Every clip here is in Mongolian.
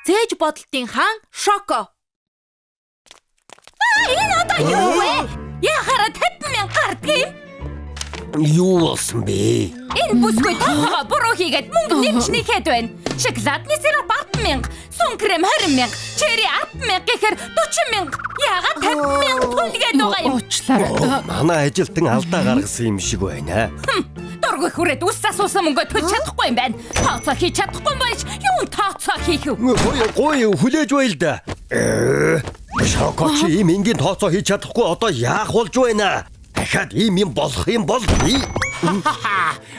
Цээж бодолтын хаан Шоко. Аа, энэ одоо юу вэ? Яхаараа 50 мянга гардыг юм? Юу болсон бэ? Энэ бүсгүй тооцоогоо буруу хийгээд мөнгө нэмж нэхэд байна. Шоколадны сироп 10 мянга, сун крем 20 мянга, черри 10 мянга гэхээр 40 мянга. Яагаад 50 мянга төлгээд байгаа юм? Уучлаарай. Манай ажилтан алдаа гаргасан юм шиг байна. Дургүй хүрээд үс асуусан мөнгө төлж чадахгүй юм байна. Тооцоо хийж чадахгүй байж юун тооцоо хийх вэ? Гой гой хүлээж байл да. Шоко, чи ийм энгийн тооцоо хийж чадахгүй одоо яах болж байна? Дахиад ийм юм болох юм бол би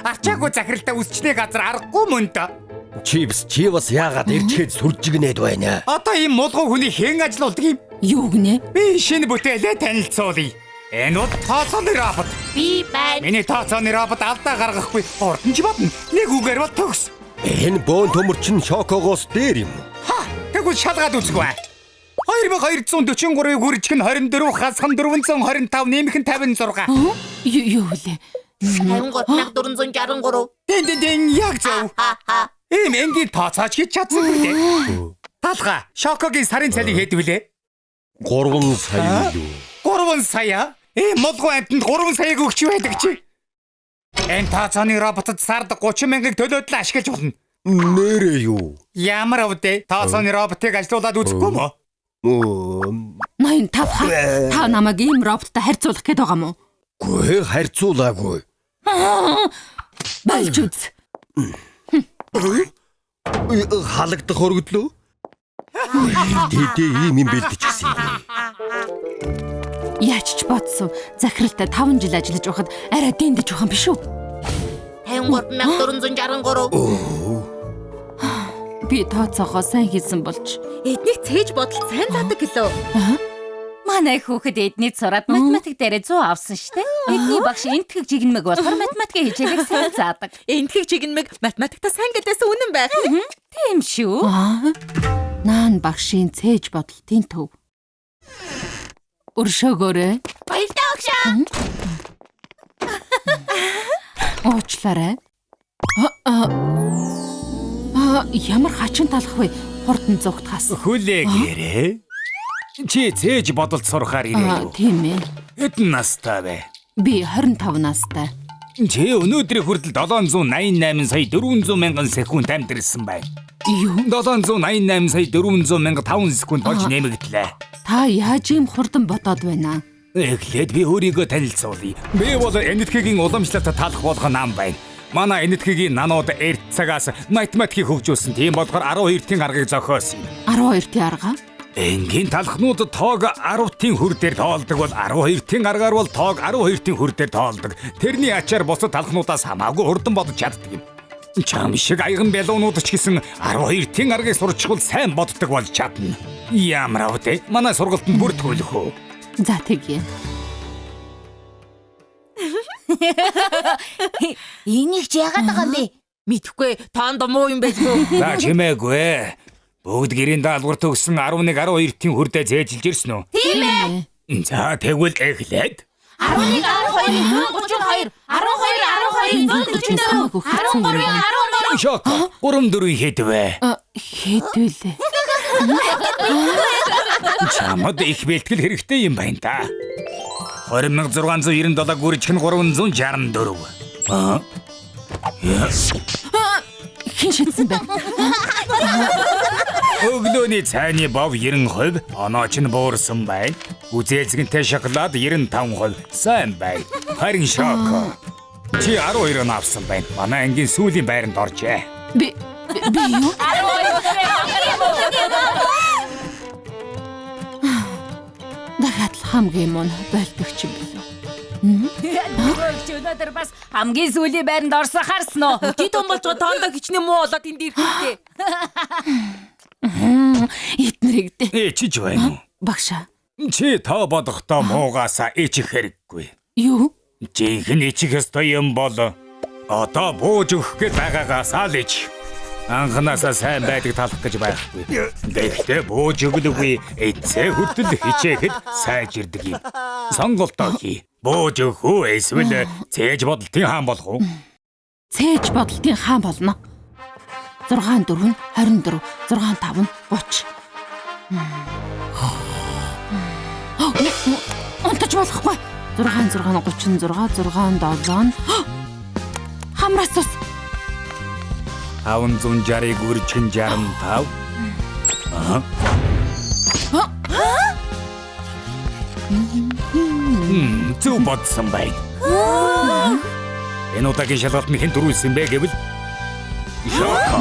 Арчаагүй захиралтай үсчний газар аргагүй мөн дөө. Чипс, чи бас яагаад ирчгээд сүржигнээд байна? Одоо ийм мулгуу хүний хэн ажилуулдаг юм? Юу гинэ? Би шинэ бүтээлээ танилцуулъя. Энэ бол тооцооны робот. Би байна. Миний тооцооны робот алдаа гаргахгүй, хурдан ч бодно. Нэг үгээр бол төгс. Энэ бөөн төмөр чинь Шокогоос дээр юм. Ха, тэгвэл шалгаад үзэх бай. 2243-ыг үржих нь 24 хасах нь 425 нэмэх нь 56. Юу вэ? 53463. Дэн дэн дэн, яг зөв. Ха ха. Ийм энгийн тооцооч хийж чадсангүй дээ. Талга, Шокогийн сарын цалин хэд вүлээ? 3 сая юу? 3 сая? Ийм мулгуу амьтанд 3 саяг өгч байдаг чи. Энэ тооцооны роботод сард 30 мянгаыг төлөөд л ашиглаж болно. Нэрээ юу? Ямар овдээ? Тооцооны роботыг ажилуулад үзэхгүй мө? 85 ха. Та намайг ийм роботтой харьцуулах гээд байгаа мó? Гүй, харьцуулаагүй. Болж үз. Халагдах өргөдлөө. Тэдээ ийм юм бэлдчихсэн юм. Яаж ч бодсон. Захиралтай 5 жил ажиллаж байхад арай дэндэж байх юм биш үү? 53463. Би тооцоогоо сайн хийсэн болж. Эднийг цээж бодолт сайн заадаг гэлөө. Манай хүүхэд эдний сураад математик дээрээ 100 авсан штэ. Эдний багш энтгэг жигнэмэг болохоор математикийн хичээлийг сайн заадаг. Энтгэг жигнэмэг математикта сайн гэдээс үнэн байх. Тийм шүү. Аа. Наан багшийн цээж бодолтын төв. Өршөөгөөрэй. Баярлалаа өгшөө. Уучлаарай. Аа, ямар хачин талах вэ? Хурдан зүгтгаас. Хүлээгээрэй. Чи цээж бодолт сурахаар ирээ юу? Тийм ээ. Хэдэн настай вэ? Би 25 настай. Чи өнөөдрийн хүртэл 788 сая 400 мянган секунд амьдэрсэн байна. Юу? 788 сая 400 мянга 5 секунд болж нэмэгдлээ. Та яаж ийм хурдан бодоод байна? Эхлээд би өөрийгөө танилцуулъя. Би бол Энэтхэгийн уламжлалт талах болгон нам байна. Манай Энэтхэгийн нанууд эрт цагаас математикийг хөгжүүлсэн. Тийм болохоор 12-ийн аргыг зохиосон юм. 12-ийн арга? Энгийн талхнууд тоог 10-ын хөр дээр тоолдог бол 12-ийн аргаар бол тоог 12-ын хөр дээр тоолдог. Тэрний ачаар бусад талхнуудаас хамаагүй хурдан бодож чаддаг юм. Чам шиг аяган бялуунууд ч гэсэн 12-ийн аргыг сурчвал сайн боддог болж чадна. Ямар авдэ? Манай сургалтанд бүртгүүлэх үү? За тэгье. Энийг чи яагаад байгаа юм бэ? Мэдхгүй, тоонд муу юм байлгүй. За чимээгүй. Бүгд гэрийн даалгавар төгссөн 11 12-ийн хүрдээ зээжилж ирсэн үү? Тийм ээ. За тэгвэл эхлээд 11 12 132 12 12 144 13 14. Шок 3 4 хэд вэ? Хэд вүлээ? Чамд их бэлтгэл хэрэгтэй юм байна да. 20697 гүржих нь 364. Аа? Хэн шидсэн бэ? Өглөөний цайны бов 90%, онооч нь буурсан байна. Гүзээлзгэнтэй шоколад 95%, сайн байна. Харин Шоко, чи 12 он авсан байна. Манай ангийн сүүлийн байранд оржээ. Би би юу? Дахиад л хамгийн муу нь болдогч юм билүү? Нөгөөх чи өнөөдөр бас хамгийн сүүлийн байранд орсон харсан уу? Тэд он болж байгаа тоондоо хичнээн муу болоод тэнд ирэх үү? Эднэрийг дээ. Ичиж байна уу? Багшаа. Чи тоо бодохдоо муугаасаа ичих хэрэггүй. Юу? Жинхэнэ ичих ёстой юм бол одоо бууж өгөх гээд байгаагаасаа л ич. Анхнаасаа сайн байдаг талах гэж байхгүй. Гэхдээ бууж өглөгүй эцээ хүртэл хичээхэд сайжирдаг юм. Сонголтоо хий. Бууж өгөх үү эсвэл цээж бодолтын хаан болох уу? Цээж бодолтын хаан болно. 6 4 нь 24, 6 5 нь 30. Унтаж болохгүй. 6 6 нь 36, 6 7 нь хамраас ус. 560-ыг үржих нь 65. Аа. Зөв бодсон байна. Энэ удаагийн шалгалт нь хэн дөрүүлсэн бэ гэвэл Шоко.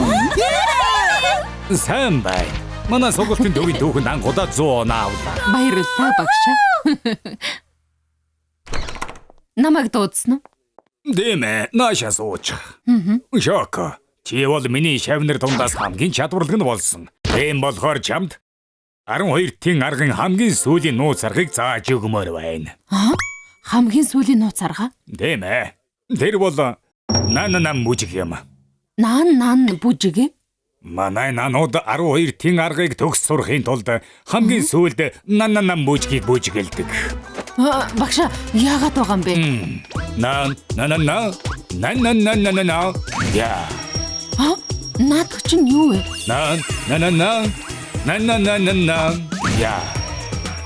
Сайн байна. Манай сургуулийн төвийн түүхэнд анх удаа 100 оноо авлаа. Баярлалаа багшаа. Намайг дуудсан уу? Тийм ээ, наашаа суучих. Шоко, чи бол миний шавнар дундаас хамгийн чадварлаг нь болсон. Тийм болохоор чамд 12-ийн аргын хамгийн сүүлийн нууц аргыг зааж өгмөр байна. Аа? Хамгийн сүүлийн нууц арга? Тийм ээ. Тэр бол нан бүжиг юм. Нан бүжиг ээ? Манай нанууд 12-ийн аргыг төгс сурахын тулд хамгийн сүүлд нан бүжгийг бүжгэлдэг. Багшаа, яагаад байгаа юм бэ? Нан нан нан нан нан нан нан нан. Я. Аа? Наадах чинь юу вэ? Нан нан нан нан нан нан нан нан. Я.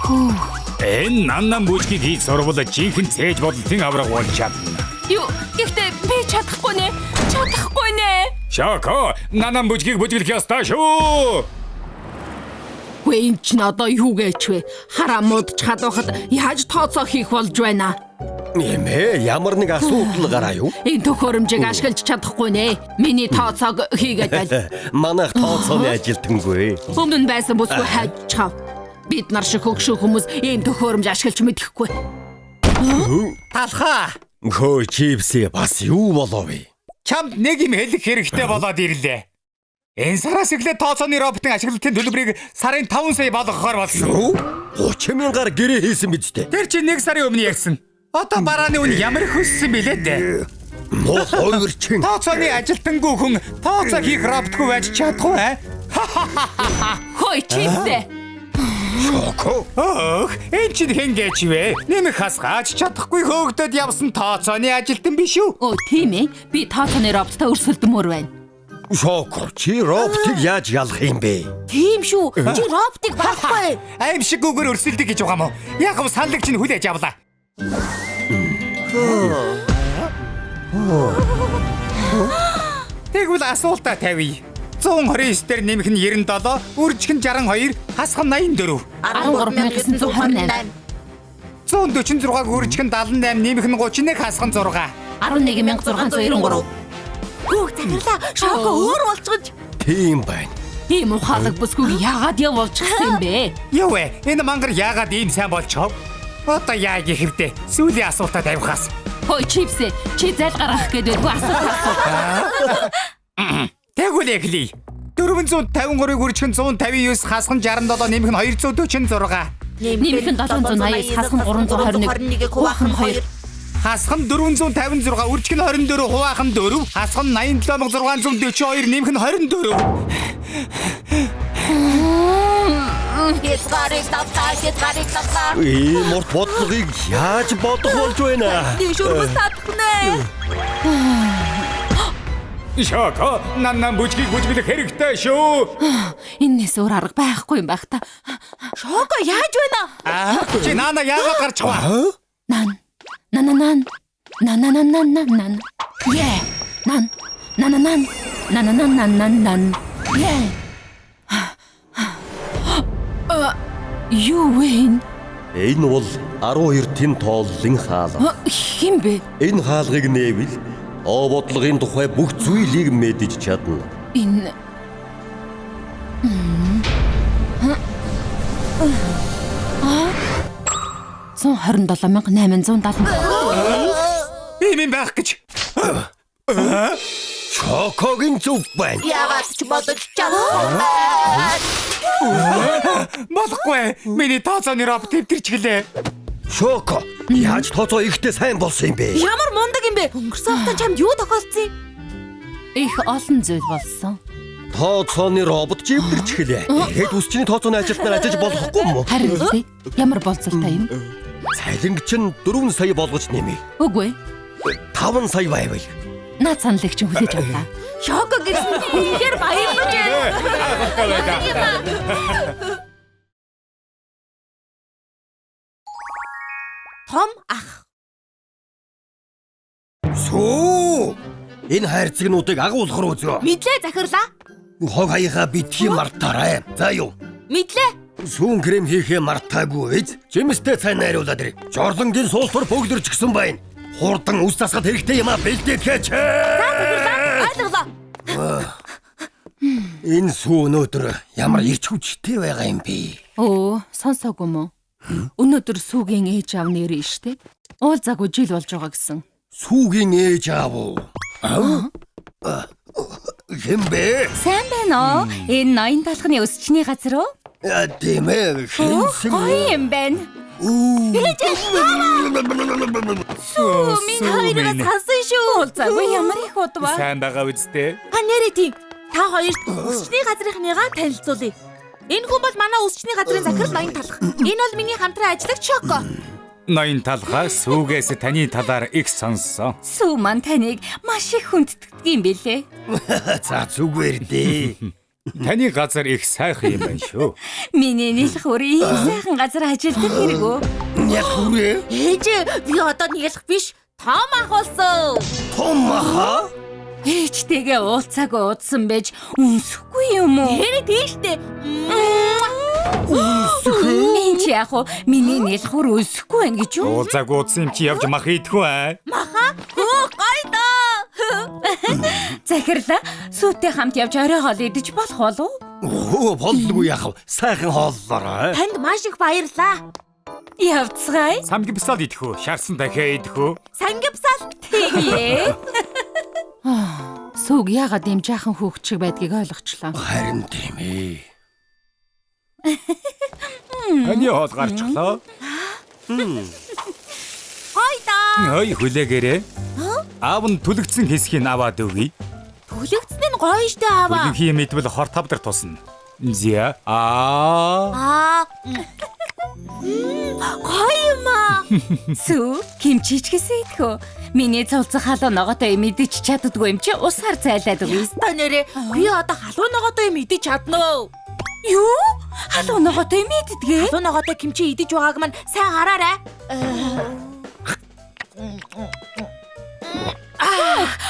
Хөөх. Энэ нан бүжгийг хийж сурвал жинхэнэ цээж бодлтын авраг болж чадна. Юу? Гэхдээ би чадахгүй нэ. Чадахгүй нэ. Шоко, нан бүжгийг бүжиглэх ёстой шүү. Үгүй энэ чинь одоо юу гэж вэ? Хараа муудчихад байхад яаж тооцоо хийх болж байна? Эмээ, ямар нэг асуудал гараа юу? Энэ төхөөрөмжийг ашиглаж чадахгүй нэ. Миний тооцоог хийгээд байл. Манайх тооцооны ажилтангүй. Өмнө нь байсан бүсгүй хайжчихав. Бид нар шиг хөгшин хүмүүс ийм төхөөрөмж ашиглаж мэдэхгүй. Талхаа. Хөө чипси бас юу болов вэ? Чамд нэг юм хэлэх хэрэгтэй болоод ирлээ. Энэ сараас эхлээд тооцооны роботын ашиглалтын төлбөрийг сарын 5 сая болгохоор болсон. Юу? 30 мянгаар гэрээ хийсэн биз дээ. Тэр чинь 1 сарын өмнө ярьсан. Одоо барааны үн ямар их өссөн бэлээ дээ. Муу хувирчин. Тооцооны ажилтангүй хүн тооцоо хийх роботгүй байж чадахгүй ээ. Хөөе чипсэ. Шоко. Өөх, энэ чинь хэн гэж вэ? Нэмэх хасгаач чадахгүй хөөгдөд явсан тооцооны ажилтан биш үү? Өө тийм ээ. Би тооцооны роботтой өрсөлдөмөр байна. Шоко, чи роботыг яаж ялах юм бэ? Тийм шүү. Чи роботыг барахгүй. Аимшиггүйгээр өрсөлдөг гэж байгаа юм уу? Яг нь саналыг чинь хүлээж авлаа. Тэгвэл асуултаа тавья. 129 дээр нэмэх нь 97, үржих нь 62, хасах нь 84. 13928. 146-г үржих нь 78, нэмэх нь 31, хасах нь 6. 11693. Хөөх захирлаа. Шоко өөр болчихож. Тийм байна. Ийм ухаалаг бүсгүйг яагаад явуулчихсан юм бэ? Юу вэ? Энэ мангар яагаад ийм сайн болчихов? Одоо яа гэх вдэ? Сүүлийн асуултаа тавихаас. Хөөе чипсэ, чи зал гаргах гээд байдгүй асуулт асуу. Тэгвэл эхлэе. 453-ыг үржих нь 159, хасах нь 67, нэмэх нь 246. Нэмэх нь 789, хасах нь 321, хуваах нь 2. Хасах нь 456, үржих нь 24, хуваах нь 4, хасах нь 87642, нэмэх нь 24. Хязгаарыг давтаа, хязгаарыг давтаа. Ийм урт бодлогыг яаж бодох болж байна? Дээш өрмөс татах нэ. Шоко, нан бүжгийг бүжиглэх хэрэгтэй шүү. Эннээс өөр арга байхгүй юм байх та. Шоко яаж байна? Аа, чи нана яагаад гарч байгаа? Нан. Нан нан нан нан нан нан нан. Е. Нан. Нан нан нан нан нан нан нан. Е. Юу вэ? Энэ бол 12-ийн тооллын хаалга. Хэн бэ? Энэ хаалгыг нээвэл оо бодлогын тухай бүх зүйлийг мэдэж чадна. Энэ Аа 127,870. Ийм юм байх гэж. Шокогийн зөв байна. Яагаад ч бодож чадахгүй. Болохгүй. Миний тооцооны робот эвдэрчгэлээ. Шоко, яаж тооцоо ихтэй сайн болсон юм бэ? Ямар мундаг юм бэ? Өнгөрсөн хавтаа чамд юу тохиолдсон юм? Их олон зүйл болсон. Тооцооны робот эвдэрчгэлээ. Тэгэхэд үсчний тооцооны ажилтнаар ажиллаж болохгүй юм уу? Харин үстэй. Ямар болцолтой юм? Цалинг чинь 4 сая болгож нэмье. Үгүй. 5 сая байвал. Наад саналыг чинь хүлээж авлаа. Шоко гэрсэн үнэхээр баярлаж байна. Том ах. Сүү! Энэ хайрцагнуудыг агуулах руу зөө. Мэдлээ захирлаа. Хог хаягаа битгий мартаарай. За юу? Мэдлээ. Сүүн крем хийхээ мартаагүй биз? Жимстэй цай найруулад ир. Жорлонгийн суултур бөглөрч гисэн байна. Хурдан үс засахад хэрэгтэй юм а бэлдээдгээч. За захирлаа. Ойлголоо. Энэ сүү өнөөдөр ямар ирч хүчтэй байгаа юм бэ? Өө, сонсоогүй мө? Өнөөдөр сүүгийн ээж аав нэрээ штэ. Уулзаагүй жил болж байгаа гэсэн. Сүүгийн ээж аав уу? Аа? Хэн бэ? Сайн байна уу? Энэ ноён талхны өсчний газар уу? Тийм ээ. Хинсэн. Гоё юм байна. Сүү минь хоёроо сансан шүү. Уулзаагүй ямар их удваа. Сайн байгаа үсттэй. А нэрээ тийм. Та хоёрт өсчний газрынхныгаа танилцуулъя. Энэ хүн бол манай өсчний газрын захирал ноён талх. Энэ бол миний хамтран ажиллагч Шоко. Ноён талхаа сүүгээс таны талаар их сонссон. Сүү маань таныг маш их хүндэтгдэг юм билээ. За зүгээр дээ. Таны газар их сайхан юм байна шүү. Миний нэлэх үр ийм сайхан газар ажилладаг хэрэг үү? Нялх үрээ? Ээж би одоо нялх биш. Том ах болсон. Том аха? Ээжтэйгээ уулзаагүй удсан байж үнсэхгүй юм уу? Тэр тийштэй. Үнсэхгүй. Энд чи яах вэ? Миний нялх үр үнсэхгүй байна гэж юу? Уулзаагүй удсан юм чи явж мах идэхгүй аа. Маха? Хөө гоё доо. Захирлаа сүүтэй хамт явж орой хоол идэж болох болов? Хөө боллгүй яах вэ? Сайхан хооллоорой. Танд маш их баярлалаа. Явцгаая. Самгипсал идэх үү? Шарсан дахиа идэх үү? Самгипсал тэгье. Сүүг яагаад ийм жаахан хүүхд шиг байдгийг ойлгочлоо. Харин тийм ээ. Таны хоол гарчглаа. Гоё даа. Ой хүлээгээрэй. Аав нь түлэгдсэн хэсгийг аваад өгье. Түлэгдсэн нь гоё штэ ааваа. Түлэнхий мэдвэл хор тавдар тусна. Зя аа. Аа. Гоё юм аа. Сүү, кимчи ч гэсэн идэх үү? Миний цулцах халуун ногоотой юм идэж чаддгүй юм чи усаар зайлаад өгье. Та нэрээ би одоо халуун ногоотой юм идэж чадна уу? Юу? Халуун ногоотой юм иддэг? Халуун ногоотой кимчи идэж байгааг мань сайн хараарай.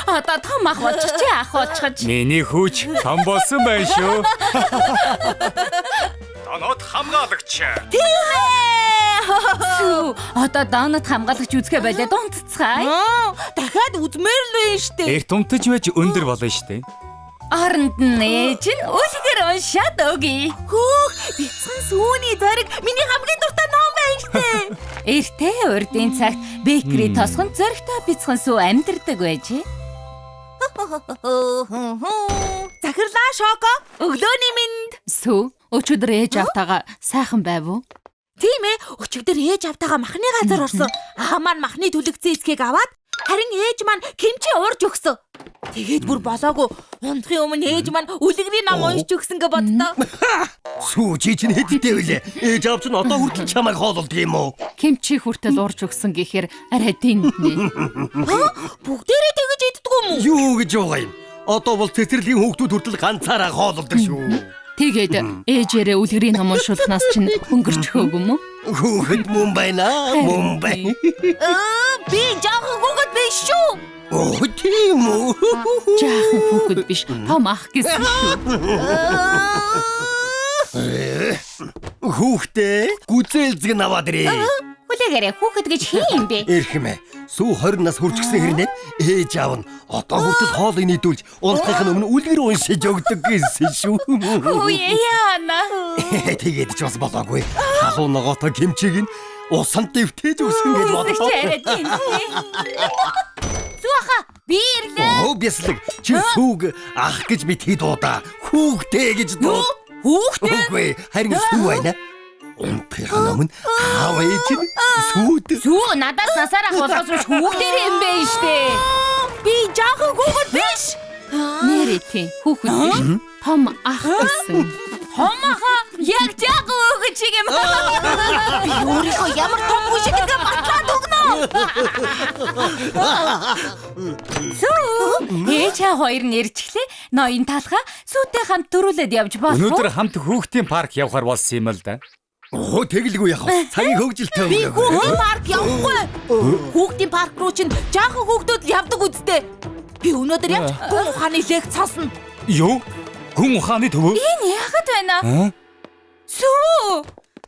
Одоо том ах болчих чи ах болчих. Миний хүүч том болсон байна шүү. Донот хамгаалагч. Тийм ээ. Сүү, одоо донот хамгаалагч үзгээ болоод унтцгаая. Дахиад үзмээр л байна штэ. Эрт унтаж байж өндөр болно штэ. Оронд нь ээж нь үлгэр уншаад өгье. Хөөх, бяцхан сүүний зориг миний хамгийн дуртай ном байна штэ. Эртээ урдын цагт бэкери тосгон зоригтой бяцхан сүү амьдардаг байжээ. Захирлаа Шоко, өглөөний мэнд. Сүү, өчигдөр ээж автагаа сайхан байв уу? Тийм ээ, өчигдөр ээж автагаа махны газар орсон. Аа маань махны түлэгцэн эсхийг аваад харин ээж маань кимчи уурж өгсөн. Тэгээд бүр болоогүй. Унтахын өмнө ээж маань үлгэрийн ном уншиж өгсөн гэж боддоо. Сүү чи чинь хэдтэй вүлээ? Ээж аав чинь одоо хүртэл чамайг хоололдог юм уу? Кимчи хүртэл уурж өгсөн гэхээр арай тэнднэ. Бүгдээрээ тэгэж иддэг юм уу? Юу гэж байгаа юм? Одоо бол цэцэрлэгийн хүүхдүүд хүртэл ганцаараа хоололдог шүү. Тэгээд ээжээрээ үлгэрийн ном уншуулснаас чинь хөнгөрчхөөгүй юм уу? Хүүхэд мөн байна, мөн байна. Би жаахан хүүхэд биш шүү. Оо тийм үү? Жаахан хүүхэд биш, том ах гэсэн шүү. Хүүхдээ гүзээлзэг нь аваад ирээ. Хүлээгээрэй хүүхэд гэж хин юм бэ? Эрхэмээ. Сүү 20 нас хүрчихсэн хэрнээ ээж аав нь одоо хүртэл хоолыг нийдүүлж унтахын өмнө үлгэр уншиж өгдөг гэсэн шүү. Үе яана. Тэгээд ч бас болоогүй. Халуун ногоотой кимчиг нь усанд дэвтээж өгсөн гэж бодлоо. Сүү аха, би ирлээ. Оо бяцлаг чи сүүг ах гэж битгий дуудаа. Хүүхдээ гэж дууд. Хүүхдээ? Үгүй харин сүү байна. Унтахын өмнө аав ээж нь сүүд. Сүү надаас насаар ах болохоос биш хүүхдээр юм бэ штэ. Би жаахан хүүхэд биш. Нэрээ тий, хүүхэд биш. Том ах гэсэн. Том аха яг жаахан хүүхэд шиг юм. Би өөрийнхөө ямар том хүн шиг гэдгээ батлаад өгнө. Сүү. Ээж хоёр нэрчглээ. Ноён талхаа сүүтэй хамт төрүүлээд явж болох уу? Өнөөдөр хамт хүүхдийн парк явахар болсон юм л да. Оо тэгэлгүй яах вэ? Цагийн хөгжилтэй Би хүүхдийн парк явахгүй. Хүүхдийн парк руу чинь жаахан хүүхдүүд л явдаг үсттэй. Би өнөөдөр явж гүн ухааны лекц сонсно. Юу? Гүн ухааны төвөө? Энэ яагаад байна? Сүү.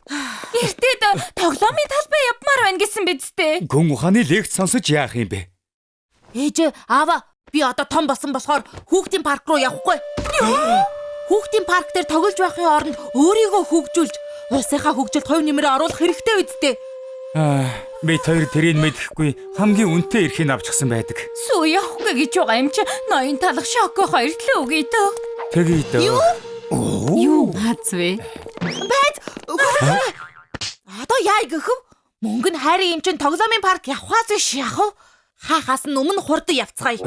Эртэд тоглоомын талбай явмаар байна гэсэн биз дээ. Гүн ухааны лекц сонсож яах юм бэ? Ээж, аава, би одоо том болсон болохоор хүүхдийн парк руу явахгүй. Хүүхдийн парк дээр тоглож байхын оронд өөрийгөө хөгжүүлж, улсынхаа хөгжилд хувь нэмрээ оруулах хэрэгтэй үсттэй. Бид хоёр тэрийг мэдэхгүй хамгийн үнэтэй эрхийг авчихсан байдаг. Сүү явахгүй гэж байгаа юм чи ноён талах шоко хоёр л үгүй дөө. Тэгье дөө. Юу хац вэ? Байд. Одоо яа гэх вэ? Мөнгө нь хайрын юм чин тоглоомын парк явхаас биш яах вэ? Хаахаас нь өмнө хурдан явцгаая.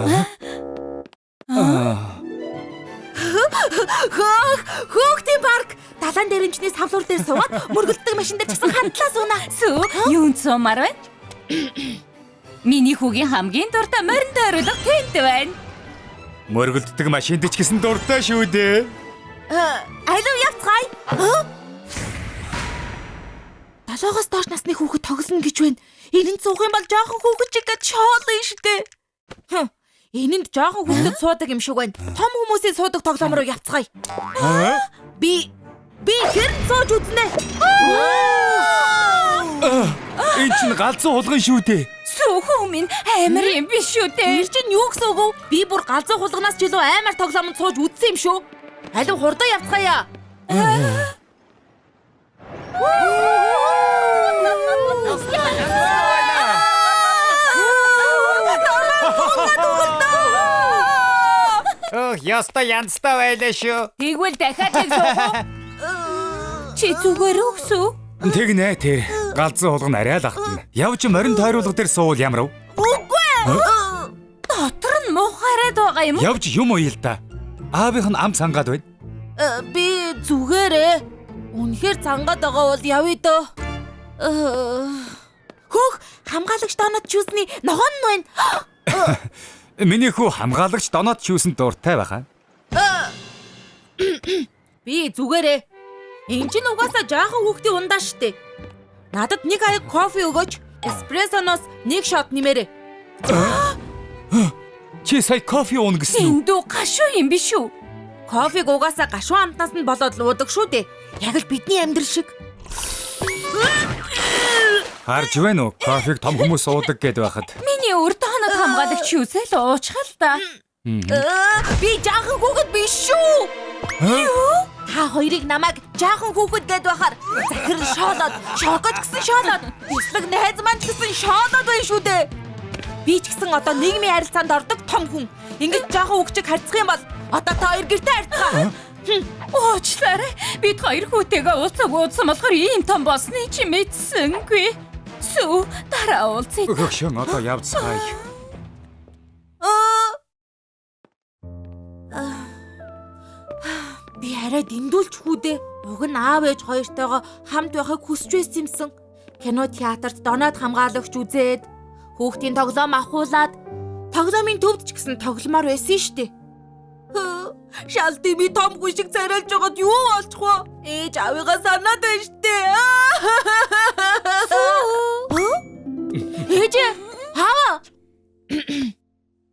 Хөөх, хүүхдийн парк далайн дээрэмчний савлуур дээр суугаад мөргөлддөг машин дээр ч гэсэн хандлаа сууна. Сүү, юунд суумаар байна? Миний хүүгийн хамгийн дуртай морин дойруулга тэнд байна. Мөргөлддөг машинд ч гэсэн дуртай шүү дээ. Алив явцгаая. 7-оос доош насны хүүхэд тоглоно гэж байна. Энэнд суух юм бол жоохон хүүхэд чиг гэж шоолно шүү дээ. Энэнд жоохон хүүхэд суудаг юм шиг байна. Том хүмүүсийн суудаг тоглоом руу явцгаая. Би хэр сууж үзнэ. Энэ чинь галзуу хулган шүү дээ. Сүү хүү минь амар юм биш шүү дээ. Тэр чинь юу гэсэн үг вэ? Би бүр галзуу хулганаас ч илүү амар тоглоомд сууж үзсэн юм шүү. Алив хурдан явцгаая. Өх, яста янзтай байлаа шүү. Тэгвэл дахиад нэг суух уу? Чи зүгээр өгсөө? Тэгнэ тэр. Галзуу хулган арай л ахтана. Явж морин тойруулга дээр суувал ямар вэ? Үгүй. Дотор нь муухайраад байгаа юм уу? Явж юм уял да. Аавынх нь ам цангаад байна. Би зүгээрээ. Үнэхээр цангаад байгаа бол явъя дөө. Хөөх, хамгаалагч Донат Чүүсний ногоон нь байна. Миний хүү хамгаалагч Донат Чүүсэнд дуртай байхаа. Би зүгээрээ. Энэ чинь угаасаа жаахан хүүхдийн ундаа штэ. Надад нэг аяг кофе өгөөч. Эспрессоноос нэг шот нэмээрэй. Чи сая кофе ууна гэсэн үү? Энэ дүү гашуу юм биш үү? Кофег угаасаа гашуун амтнаас нь болоод л уудаг шүү дээ. Яг л бидний амьдрал шиг. Харж байна уу? Кофег том хүмүүс уудаг гэд байхад. Миний өөр Донат хамгаалагч юусэл уучхал та. Би жаахан хүүхэд биш шүү. Юу? Та хоёрыг намайг жаахан хүүхэд гэд байхаар захир шоолоод, шокоч гэсэн шоолоод, бислэг найз маань ч гэсэн шоолоод байна шүү дээ. Би ч гэсэн одоо нийгмийн харилцаанд ордог том хүн. Ингэж жаахан хүүхчиг харьцах юм бол одоо та хоёр гэртээ харьцгаа. Уучлаарай. Бид хоёр хүүтэйгээ уулзаг уудсан болохоор ийм том болсныг чи мэдсэнгүй. Сүү, дараа уулзъя. Хөгшин одоо явцгаая. Би арай дэндүүлж хүүдээ. Уг нь аав ээж хоёртойгоо хамт байхыг хүсч байсан юмсан. Кино театрт Донат хамгаалагч үзээд, хүүхдийн тоглоом авахуулаад, тоглоомын төвд ч гэсэн тогломоор байсан шүү дээ. Шалдын би том хүн шиг царайлж байгаад юу болчих вэ? Ээж аавыгаа санаад байна шүү дээ. Ээж, аава.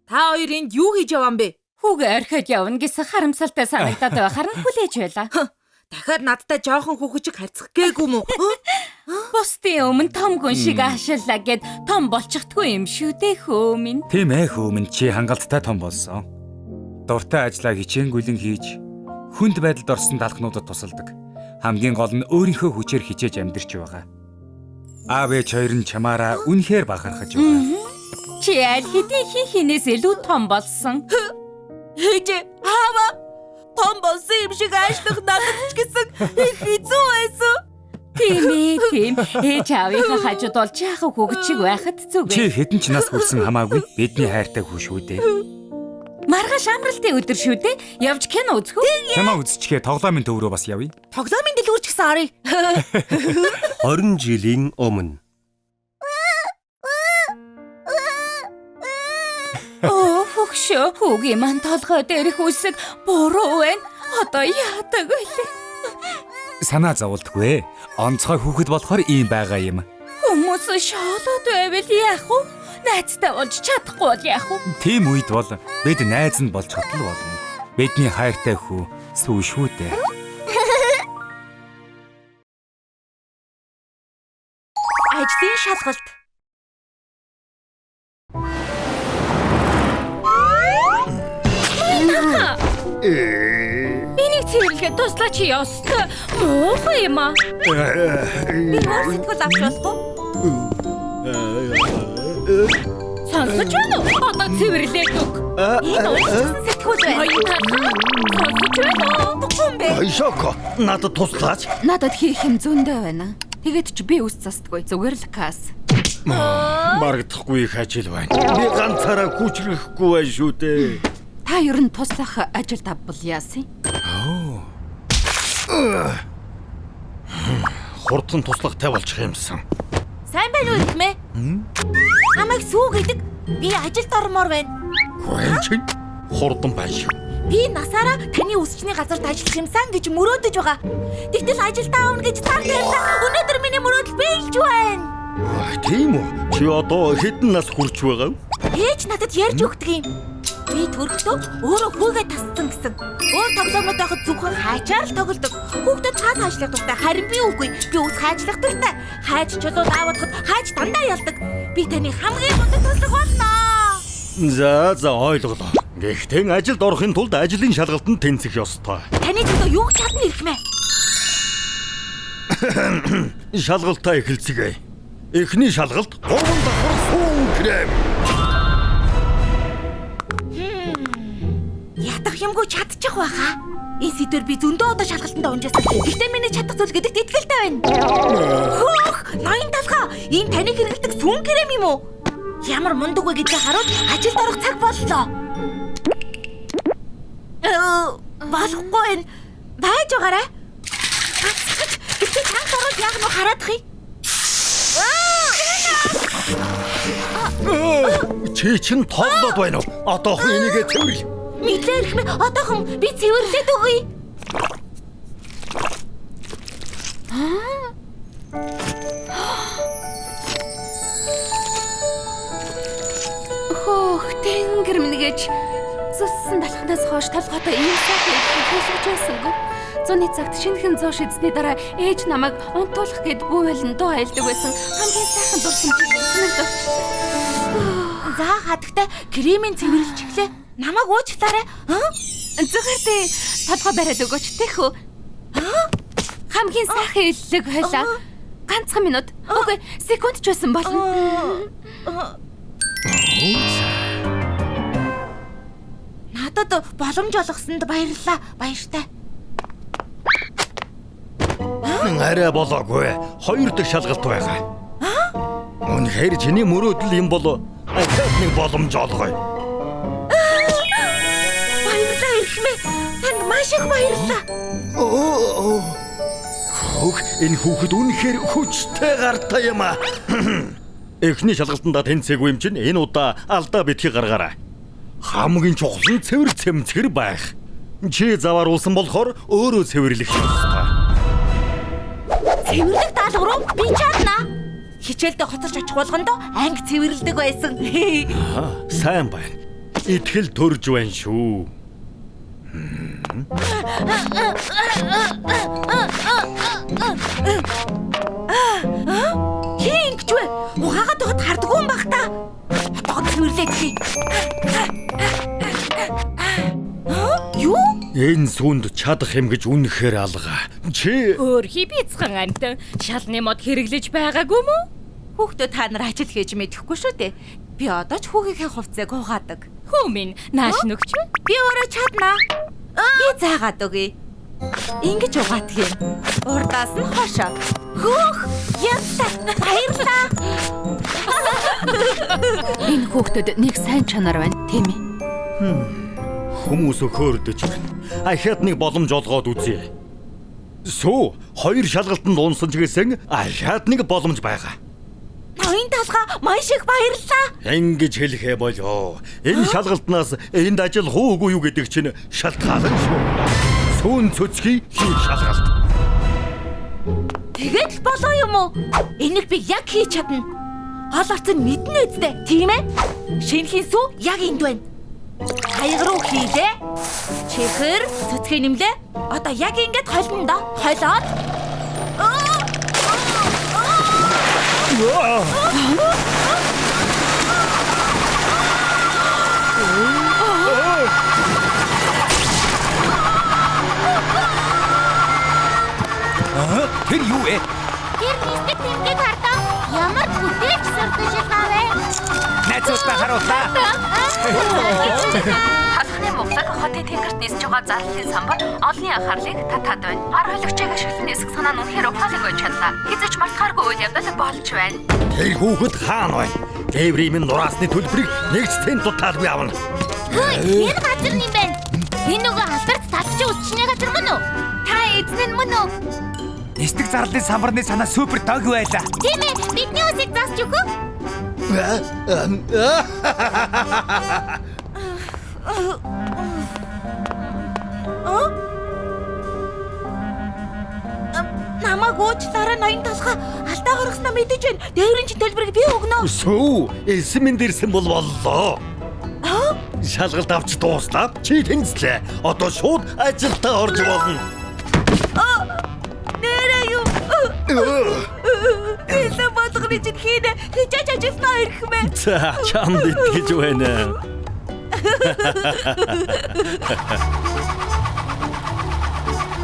Та хоёр энд юу хийж яваа юм бэ? Хүүгээ орхиод явна гэсэн харамсалтай санагдаад байхаар нь хүлээж байлаа. Дахиад надтай жоохон хүүхэд харьцах гээгүй мүү? Бусдын өмнө том хүн шиг аашиллаа гэд том болчихдгүй юм шүү дээ хөө минь. Тийм хөө минь, чи хангалттай том болсон. Дуртай ажлаа хичээнгүйлэн хийж, хүнд байдалд орсон талхнуудад тусалдаг. Хамгийн гол нь өөрийнхөө хүчээр хичээж амьдарч байгаа. Аав ээж хоёр нь чамаараа үнэхээр бахархаж байгаа. Чи аль хэдийн хин хинээс илүү том болсон. Ээж, аава, том болсон юм шиг аашлах надад ч гэсэн их хэцүү байсан. Тийм тийм. Ээж аавынхаа хажууд бол жаахан хүүхэд шиг байхад зүгээр. Чи хэдэн ч нас хүрсэн хамаагүй бидний хайртай хүү шүү дээ. Маргааш амралтын өдөр шүү дээ. Явж кино үзэх үү? Кино үзчихээ тоглоомын төв рүү бас явъя. Тоглоомын дэлгүүр ч гэсэн оръё. 20 жилийн өмнө. Оо хөгшөө, хүүгийн маань толгой дээрх үсэг буруу байна. Одоо яадаг вэ? Санаа зовлтгүй. Онцгой хүүхэд болохоор ийм байгаа юм. Хүмүүс шоолоод байвал яах вэ? Найзтай болж чадахгүй бол яах вэ? Тийм үед бол бид найз нь болж чадал болно. Бидний хайртай хүү сүү шүү дээ. Ажлын шалгалт. Энийг цэвэрлэхэд туслаач ёстой. Муухай юм аа. Би өөр сэтгүүл авч болох уу? Сонсож байна уу? Одоо цэвэрлээд өг. Энэ уншсан сэтгүүл байна. Ноён талхаа. Сонсож байна уу? Тухгүй юм бэ? Шоко, надад туслаач. Надад хийх юм зөндөө байна. Тэгээд ч би үс застгүй. Зүгээр л кас. Барагдахгүй их ажил байна. Би ганцаараа хүчрэхгүй байна шүү дээ. Та ер нь туслах ажил тавбал яасан? Хурдан туслахтай болчих юмсан. Сайн байна уу ихмээ? Намайг сүү гэдэг. Би ажилд ормоор байна. Хөөе чи хурдан байна шүү. Би насаараа таны үсчний газарт ажиллах юмсан гэж мөрөөдөж байгаа. Тэгтэл ажилдаа авна гэж цаар тавилаа. Өнөөдөр миний мөрөөдөл биелж байна. Тийм үү? Чи одоо хэдэн нас хүрч байгаа вэ? Ээж надад ярьж өгдөг юм. Би төрөхдөө өөрөө хүүгээ тасцсан гэсэн. Өөр тоглоомод байхад зөвхөн хаачаар л тоглодог. Хүүхдүүд цаас хаачлах дуртай, харин би үгүй. Би ус хаачлах дуртай. Хаач чулуу даавуудахад хаач дандаа ялдаг. Би таны хамгийн мундаг туслах болно. За за ойлголоо. Гэхдээ ажилд орохын тулд ажлын шалгалтанд тэнцэх ёстой. Таны төлөө юу ч чадна ирхмээ. Шалгалтаа эхэлцгээе. Эхний шалгалт 3 давхар сүүн крем. Ядах юмгүй чадчих байхаа. Энэ сэдвэр би зөндөө удаа шалгалтанд унжаасан. Гэхдээ миний чадах зүйл гэдэгт итгэлтэй байна. Хөөх, ноён талхаа. Энэ таны хэрэглэдэг сүүн крем юм уу? Ямар мундаг вэ гэдгийг харуул ажилд орох цаг боллоо. Болохгүй байна. Байж байгаарай. Гацгаж, гэхдээ чанга орвол яах нь хараадах юм? Чи чин тоглоод байна уу? Одоохон энийгээ цэвэрлэ. Мэдлээ эрхмээ, одоохон би цэвэрлээд өгье. Хөөх, тэнгэр минь гэж зүссэн талхнаас хойш толгойтой ийм сайхан их хэлж байсангүй. Зуны цагт шинэхэн зуу шидсэний дараа ээж намайг унтуулах гээд бүүвэлэн дуу айлдаг байсан. Хамгийн сайхан дурсамжийг санагдуулчихлаа. За хадагтай кремийн цэвэрлж эхлэе. Намайг уучлаарай. Зүгээр дээ. Толгой бариад өгөөч тэхүү. Хамгийн сайхан эллэг байлаа. Ганцхан минут. Үгүй, секунд ч байсан болно. Надад боломж олгосонд баярлалаа. Баяртай. Арай болоогүй. Хоёр дахь шалгалт байгаа. Үнэхээр чиний мөрөөдөл юм бол ахаад нэг боломж олгоё. Баярлалаа эрхмээ. Танд маш их баярлалаа. Хөөх, энэ хүүхэд үнэхээр хүчтэй гартай юм аа. Эхний шалгалтандаа тэнцээгүй юм чинь энэ удаа алдаа битгий гаргаарай. Хамгийн чухал нь цэвэр цэмцгэр байх. Чи завааруулсан болохоор өөрөө цэвэрлэх ёстой. Цэвэрлэх даалгавар уу? Би чадна. Хичээлдээ хоцорч очих болгондоо анги цэвэрлдэг байсан. Сайн байна. Итгэл төрж байна шүү. Хин ингэж вэ? Ухаагаад байхад хардггүй юм бах та. Одоо цэвэрлээд хий. Юу? Энэ сүнд чадах юм гэж үнэхээр алга. Чи Өөрхий бицхэн амтан шалны мод хэрэглэж байгаагүй мүү? Хүүхдөө та нар ажил хийж мэдэхгүй шүү дээ. Би одоо ч хүүгийнхээ хувцсыг угаадаг. Хүү минь нааш нөгч вэ? Би өөрөө чадна. Би заагаад өгье. Ингэж угаадаг юм. Урдаас нь хошоо. Хөөх, яста. Баярлалаа. Энэ хүүхдэд нэг сайн чанар байна, тийм ээ? Хүмүүс хөөрдөж байна. Ахаад нэг боломж олгоод үзье. Сүү, хоёр шалгалтанд унсан ч гэсэн ахаад нэг боломж байгаа. Ноён талгаа маш их баярлалаа. Ингэж хэлэхээ болоо. Энэ шалгалтнаас энд ажиллах уугүй юу гэдэг чинь шалтгаалan шүү. Сүүн цөцгий хийх шалгалт. Тэгээд л болоо юм уу? Энийг би яг хийж чадна. Гол орц нь мэднэ үсттэй, тийм ээ? Шинэхэн сүү яг энд байна. Хаяг руу хийлээ. Чихэр цөцгий нэмлээ. Одоо яг ингэж холино доо. Холиод. Тэр юу вэ? Тэр нисдэг тэмдэг хардаа ямар бүтээлч сурталчилгаа вэ? Найзуудаа харууллаа. Талхны муглаг хотын тэнгэрт нисэж байгаа зарлалын самбар олонний анхаарлыг татаад байна. Гар холигчийг ашиглан нисэх санаа нь үнэхээр ухаалаг байж чадлаа. Хэзээ ч мартахааргүй үйл явдал болж байна. Тэр хүүхэд хаана байна? Дээврийн минь нураасны төлбөрийг нэг ч цент дутаалгүй авна. Хөөе, энэ газар юм байна. Энэ нөгөө алдарт талхчин үсчний газар мөн үү? Та эзэн нь мөн үү? Нисдэг зарлалын самбарны санаа супер дог байлаа. Тийм ээ, бидний үсийг засч өгөх үү? Намайг уучлаарай ноён талхаа. Алдаа гаргаснаа мэдэж байна. Дээврийн чинь төлбөрийг би өгнө. Сүү, эсэм минь дэрсэн бол боллоо. Шалгалт авч дууслаа. Чи тэнцлээ. Одоо шууд ажилдаа орж болно. Нэрээ юу? Хэлэн болгоны чинь хийнэ. Хичээж ажилдаа ирэх мэ. За, чамд итгэж байна.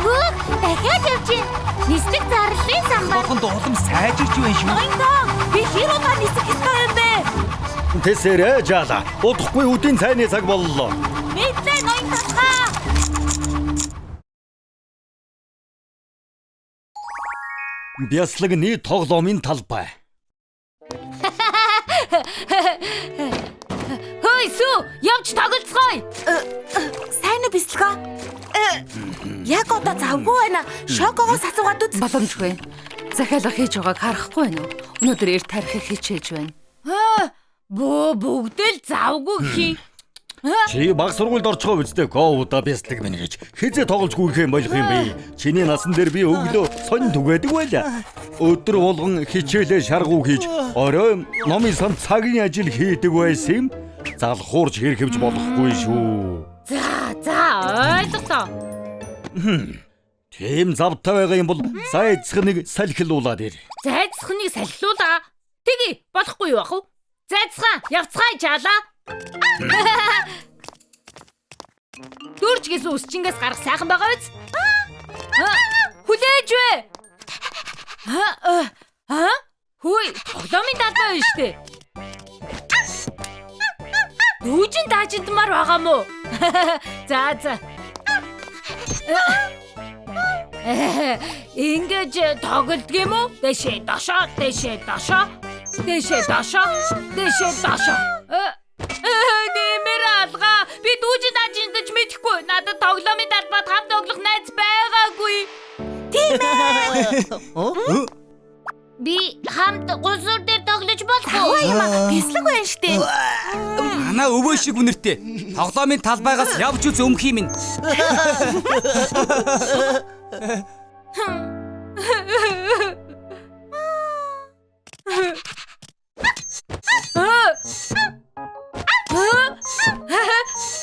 Хөөх, дахиад явчих. Нисдэг зарлалын самбар. Болгонд улам сайжирч байна шүү. Ноён таа, би хэр удаа нисэх ёстой юм бэ? Тэсэрэ жаала. Удахгүй үдийн цайны цаг боллоо. Мэдлээ ноён талхаа. Бяслагны тоглоомын талбай. Хөөе сүү, явж тоглолцгоё. Сайн уу бясалгаа? Яг одоо завгүй байна. Шокогоос асуугаад үз. Боломжгүй. Захиалга хийж байгааг харахгүй байна уу? Өнөөдөр эрт тарихыг хичээж байна. Бөө бүгдэл завгүй хий. Чи баг сургуульд орчихоо үстэй коуда бяслаг минь гэж хизээ тоглож гүйх юм болох юм бэ? Чиний насан дээр би өглөө сонь түгээдэг байлаа. Өдөр болгон хичээлээ шаргуу хийж орой номын сан цагийн ажил хийдэг байсан юм. Залхуурч хэрхэвж болохгүй шүү. За за ойлголоо. Тийм завтай байгаа юм бол зайцхныг салхилуулад ир. Зайцхныг салхилуулаа. Тэгье болохгүй юу ах вэ? Зайцхан явцгаая жаалаа. Дөрж гэсэн үсчингээс гарах сайхан байгаа биз? Хүлээж вэ? Хөөе, тоглоомын талбай байна штэ. Дүүжин даажиндмаар байгаа мó? За за. Ингэж тоглодог юм уу? Дэшээ дошоо, дэшээ дошоо, дэшээ дошоо, дэшээ дошоо. Нэмэр алгаа. Би дүүжин даажиндаж мэдэхгүй. Надад тоглоомын талбайд хамт тоглох найз байгаагүй. Тийм ээ. Би хамт гулсуур дээр тоглож болох уу? Юм аа, бяцлаг байна штэ. Манай өвөө шиг үнэртэй. Тоглоомын талбайгаас явж үз өмх юм.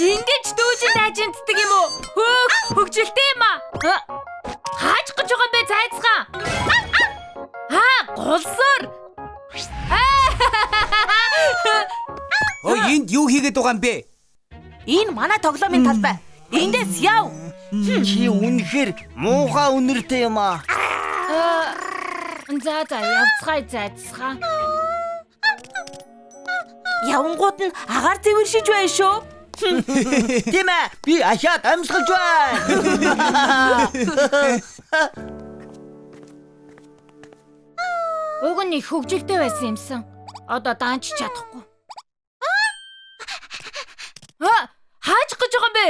Ингэж дүүжин дайжинддаг юм уу? Хөөх, хөгжилтэй юм аа. Хааж гэж байгаа юм бэ зайцхан? Аа, гулсуур. Ой, энд юу хийгээд байгаа юм бэ? Энэ манай тоглоомын талбай. Эндээс яв. Чи үнэхээр муухай үнэртэй юм аа. За за, явцгаая зайцхан. Явангууд нь агаар зэвэршиж байна шүү. Тийм ээ, би ахиад амьсгалж байна. Уг нь их хөгжилтэй байсан юмсан. Одоо даанч чадахгүй. Хааж гэж байгаа юм бэ?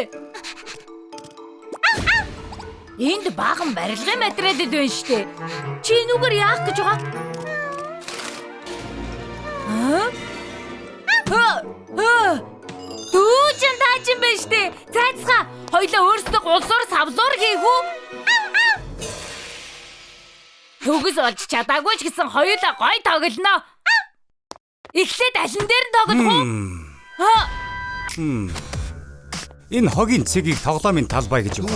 Энд баахан барилгын материалд байна штэ. Чи энүүгээр яах гэж байгаа? Дүүжин таажин байна штэ. Зайцгаа хоёлаа өөрсдөө гулсуур савлуур хийх үү? Төгс болж чадаагүй ч гэсэн хоёулаа гой тоглоно. Эхлээд алин дээр нь тоглох уу? Энэ хогийн цэгийг тоглоомын талбай гэж үү?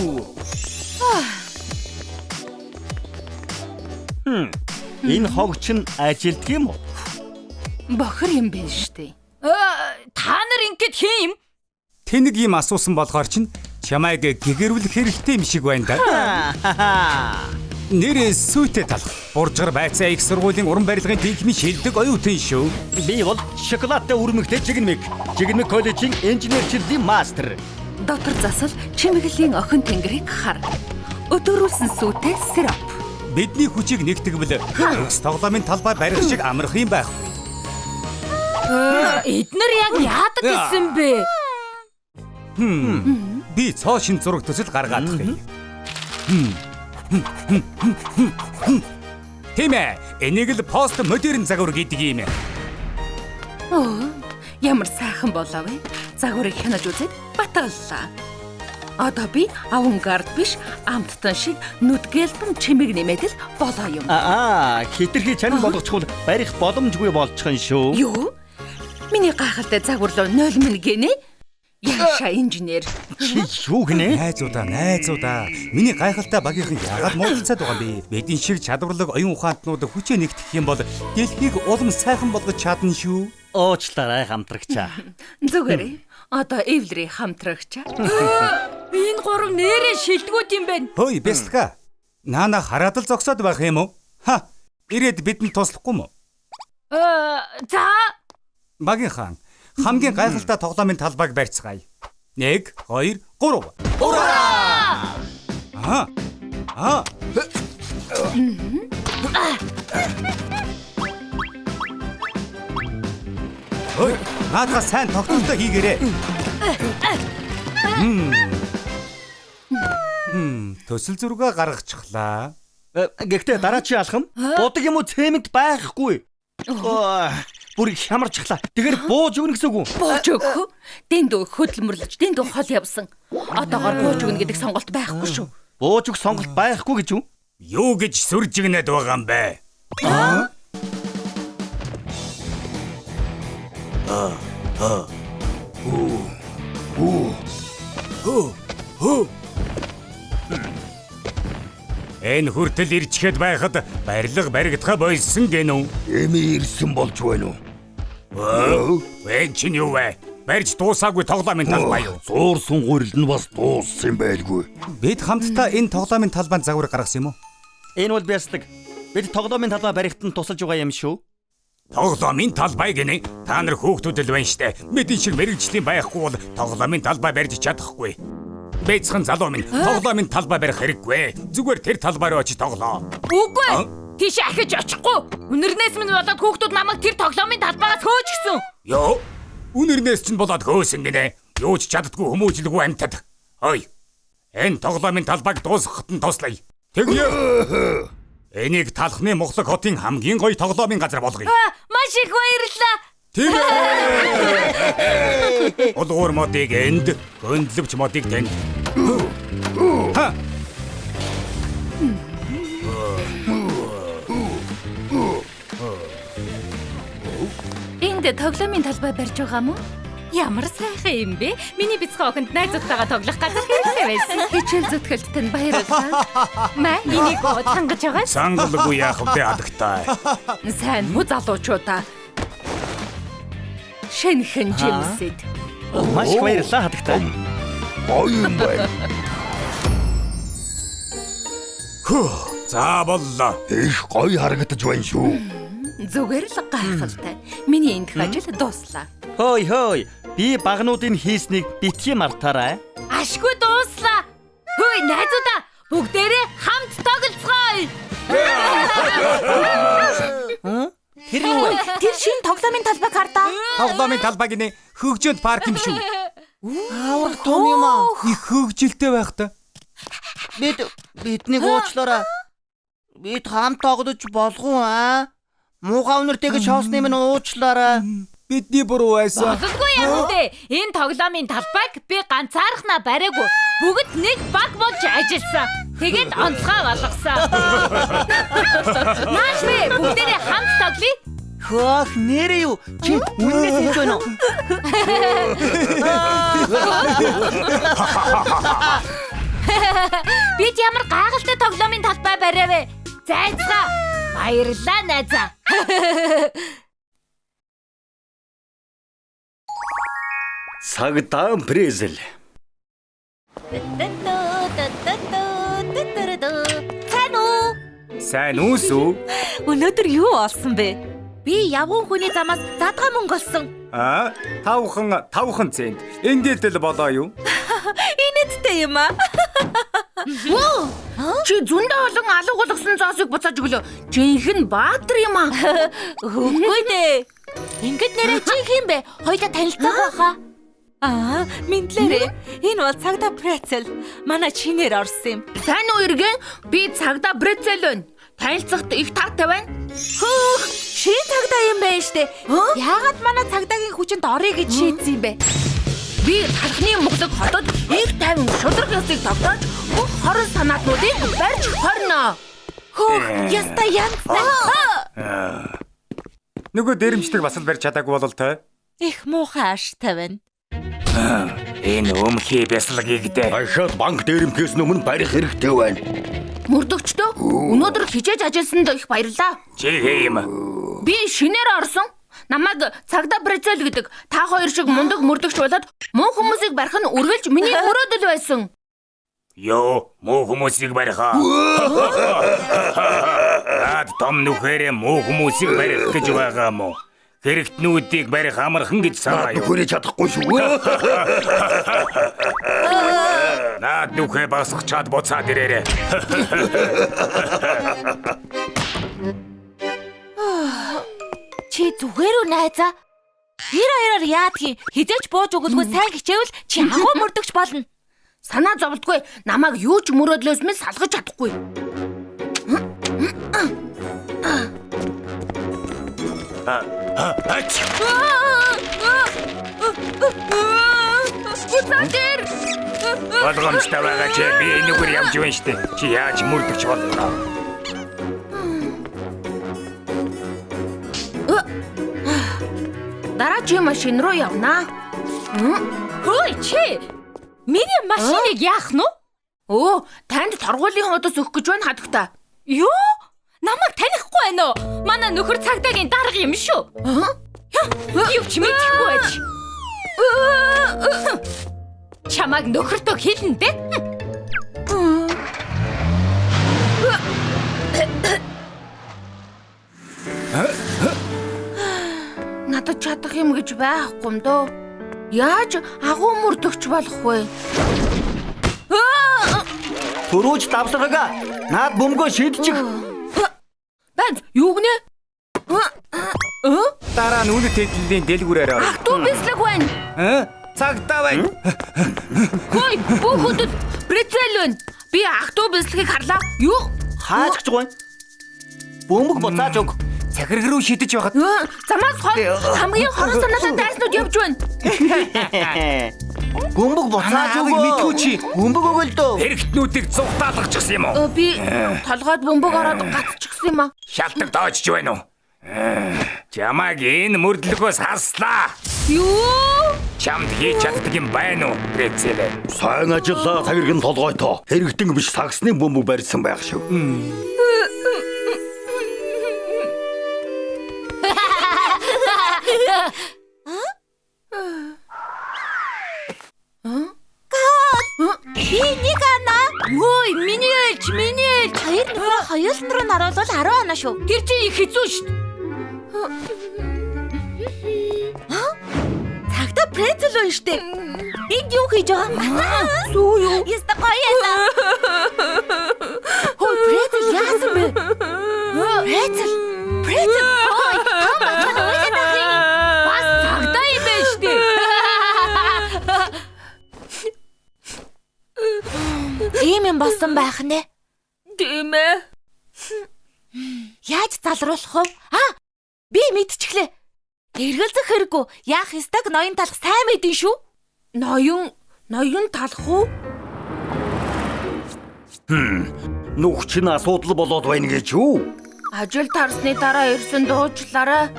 Энэ хог чинь ажилддаг юм уу? Бохир юм байна штэ. Та нар ингэж хэн юм? Тэнэг юм асуусан болохоор чинь чамайг гэгэрвлэх хэрэгтэй юм шиг байна да. Нэрээ сүйтэй талах. Буржгар байцаа их сургуулийн уран барилгын тэнхимийн шилдэг оюутан шүү. Би бол шоколадтай үрмэгтэй Жигнэмэг. Жигнэмэг коллежийн инженерчлэлийн мастер. Дотор засал чимэглэлийн охин тэнгэрийг хар. Өдөөрүүлсэн сүйтэй сироп. Бидний хүчийг нэгтгэвэл төгс тоглоомын талбай барих шиг амарх юм байхгүй. Эднэр яг яадаг гэсэн бэ? Би цоо шин зураг төсөл гаргаадах юм. Тийм ээ, энийг л пост модерн загвар гэдэг юм. Оо, ямар сайхан болов вэ? Загварыг хянаж үзээд баталлаа. Одоо би авангард биш, амттан шиг нүдгэлбэн чимэг нэмээд л болоо юм. Аа, хитрхи чанар болгочихвол барих боломжгүй болчихно шүү. Юу? Миний гайхалтай загвар руу нойлмон гинэ? Яша инженер. Чи юу гинэ? Найзуудаа. Миний гайхалтай багийнхан яагаад муудалцаад байгаа юм бэ? Бидний шиг чадварлаг оюун ухаантнууд хүчээ нэгтгэх юм бол дэлхийг улам сайхан болгож чадна шүү. Уучлаарай хамтрагчаа. Зүгээрээ. Одоо Эвлери хамтрагчаа. Энэ гурав нэрээ шилдэгүүд юм байна. Хөөе, бяцлага. Наана хараад л зогсоод байх юм уу? Ха. Ирээд бидэнд туслахгүй юм уу? За. Багийнхан, хамгийн гайхалтай тоглоомын талбайг барьцгаая. 1 2 3. Ура! Аа. Ой, наадаа сайн тогтолтой хийгээрэй. Төсөл зургаа гаргачихлаа. Гэхдээ дараачийн алхам будаг юм уу цемент байхгүй. Бүр хямарчихлаа. Тэгэхээр бууж өгнө гэсэн үг үү? Бууж өгөх үү? Дэндүү хөдөлмөрлөж, дэндүү хол явсан. Одоогоор бууж өгнө гэдэг сонголт байхгүй шүү. Бууж өгөх сонголт байхгүй гэж үү? Юу гэж сүржигнээд байгаа юм бэ? Аа? Энэ хүртэл ирчгээд байхад барилга баригдахаа болсон гэнэ үү? Эми ирсэн болж байна уу? Энэ чинь юу вэ? Барьж дуусаагүй тоглоомын талбай юу? Зуурсан гурил нь бас дууссан байлгүй. Бид хамтдаа энэ тоглоомын талбайд загвар гаргасан юм уу? Энэ бол бяцлаг. Бид тоглоомын талбай барихад нь тусалж байгаа юм шүү. Тоглоомын талбай гинэ. Та нар хүүхдүүд л байна штэ. Мэдэн шиг мэрэгжлийн байхгүй бол тоглоомын талбай барьж чадахгүй. Бэцхэн залуу минь тоглоомын талбай барих хэрэггүй. Зүгээр тэр талбай руу очиж тоглоо. Үгүй. Тийш ахиж очихгүй. Үнэрнээс минь болоод хүүхдүүд намайг тэр тоглоомын талбайгаас хөөж гисэн. Йоо. Үнэрнээс чинь болоод хөөсөн гинэ. Юу ч чаддгүй хүмүүжлгүй амьтад. Ой. Энэ тоглоомын талбайг дуусгахад нь туслая. Тэгье. Энийг талхны Мухлаг хотын хамгийн гоё тоглоомын газар болгоё. Маш их баярлалаа. Тийм ээ. Улгуур модыг энд, хөндлөвч модыг тэнд. Ха. Энд тоглоомын талбай барьж байгаа мó? Ямар сайхан юм бэ? Миний бяцхан охинд найзуудтайгаа тоглох газар хэрэгтэй байсан. Хичээл зүтгэлд тань баярлалаа. Маа энийг сангаж байгаа. Сангалгүй яах вэ адагтай. Сайн муу залуучуудаа. Шинхэн жимсэд. Маш их баярлалаа хадагтай. Гоё юм байна. Хөө, за боллоо. Их гоё харагдаж байна шүү. Зүгээр л гайхалтай. Миний эндх ажил дууслаа. Хөөй хөөй, би багнуудын хийснийг битгий мартаарай. Ашгүй дууслаа. Хөөй найзуудаа, бүгдээрээ хамт тоглоцгоё. Тэр юу вэ? Тэр шинэ тоглоомын талбайг хардаа. Тоглоомын талбай гинэ хөгжөөнд парк юм шүү. Аврах том юм аа. Их хөгжилтэй байх та. Биднийг уучлаарай. Бид хамт тоглож болох уу аа? Муухай үнэртэйгээ шоосны минь уучлаарай. Бидний буруу байсан. Бололгүй яах вэ? Энэ тоглоомын талбайг би ганцаархнаа бариагүй. Бүгд нэг баг болж ажилласан. Тэгээд онцгой болгосон. Нааш вэ? Бүгдээрээ хамт тоглоё. Хөөх нэрээ юу? Чи үннээс хэлж байна уу? Бид ямар гайхалтай тоглоомын талбай бариа вэ? Зайцгаа. Баярлалаа найзаа. Цагдаа Презел. Сайн уу? Сайн уу сүү? Өнөөдөр юу олсон бэ? Би явган хүний замаас задгаа мөнгө олсон. Аа, 5 цент. Ингээд л болоо юу? Инээдтэй юм аа. Чи зөндөө олон алга болгосон зоосыг буцааж өглөө. Жинхэнэ баатар юм аа. Үгүй дээ. Ингээд нэрээ чи хин бэ? Хоёлаа танилцаагүй хаа. Аа, мэдлээрээ. Энэ бол цагдаа Прецел. Манай чинээр орсон юм. Сайн уу иргэн? Би цагдаа Прецел байна. Танилцахад их таатай байна. Хөөх, шин цагдаа юм байна штэ. Яагаад манай цагдаагийн хүчинд орё гэж шийдсэн юм бэ? Би тархины мухлаг хотод их тайван шудраг ёсыг тогтоож бүх хорон санаатнуудыг барьж хорно. Хөөх, яста янзтай. Нөгөө дээрэмчдэг бас л барьж чадаагүй болол той. Их муухай аштай байна. Энэ өмхий бясалгыг дээ. Дахиад банк дээрэмхээс өмнө барих хэрэгтэй байна. Мөрдөгчдөө өнөөдөр хичээж ажилласанд их баярлалаа. Чи хээ юм. Би шинээр орсон. Намайг цагдаа Прецел гэдэг. Та хоёр шиг мундаг мөрдөгч болоод муу хүмүүсийг барих нь үргэлж миний мөрөөдөл байсан. Йоо, муу хүмүүсийг барих аа. Наад том нүхээрээ муу хүмүүсийг барих гэж байгаа мó. Хэрэгтнүүдийг барих амархан гэж санаа юу? Нөхөрөө чадахгүй шүү. Наад нүхээ басгачаад буцаад ирээрээ. Чи зүгээр үү найзаа? 92-оор яадгийн хизээч бууж өгөлгүй сайн хичээвэл чи агуу мөрдөгч болно. Санаа зовлтгүй намайг юу ч мөрөөдлөөс минь салгаж чадахгүй. Буцаад ир. Болгоомжтой байгаа чи би энэгээр явж байна штэ. Чи яаж мөрдөгч болно? Дараа чи машин руу явнаа. Хөөе чи. Миний машиныг яах нь вэ? Өө, танд торгуулийн хуудас өгөх гэж байна хадагта. Юу? Намайг танихгүй байна уу? Манай нөхөр цагдаагийн дарга юм шүү. Юу ч мэдэхгүй байж. Чамайг нөхөртөө хэлнэ дээ. Надад чадах юм гэж байхгүй юм дөө. Яаж агуу мөрдөгч болох вэ? Төрөөж давсаргаа. Наад бөмбөгөө шидчих. Банд, юу гинэ? Дараа нь үнэт хэдлийн дэлгүүрээр ор. Ах дүү бислэг байна. Цагдаа байна. Хөөе, бүх хөдөд Прецел байна. Би ах дүү бислэгийг харлаа. Юу? Хаач гэж байна? Бөмбөг буцааж өг. Захираг руу шидэж байхад замаас хол хамгийн хорон санаатай дайснууд явж байна. Бөмбөг буцааж өгөө. Мэдгүй чи. Бөмбөг өгөө л дөө. Хэрэгтнүүдийг зугтаалгачихсан юм уу? Би толгойд бөмбөг ороод гацчихсан юм аа. Шалтаг доожж байна уу? Чамайг энэ мөрдлөгөөс хаслаа. Юу? Чамд хийж чаддаг юм байна уу, Прецел? Сайн ажиллаа цагиргэн толгойтой. Хэрэгтэн биш сагсны бөмбөг барьсан байх шүү. Би нэг ана. Ой, миний ээлж, миний ээлж. Хоёр нөхрөө хоёулын руу наруулвал 10 ана шүү. Тэр чинь их хэцүү шүү дээ. Цагдаа Прецел байна шүү дээ. Энд юу хийж байгаа? Сүү юу? Яста гоё яла. Хөө Прецел яасан бэ? Прецел. Прецел. Ой, том бачаад уйлаад байх юм. Бас цагдаа юм байна шүү дээ. Тийм юм болсон байх нэ. Тийм ээ. Яаж залруулах вэ? Аа, би мэдчихлээ. Эргэлзэх хэрэггүй. Яах ёстойг ноён талах сайн мэдэн шүү. Ноён талах уу? Нүх чинь асуудал болоод байна гэж юу? Ажил тарсны дараа ирсэн дуучлаарай.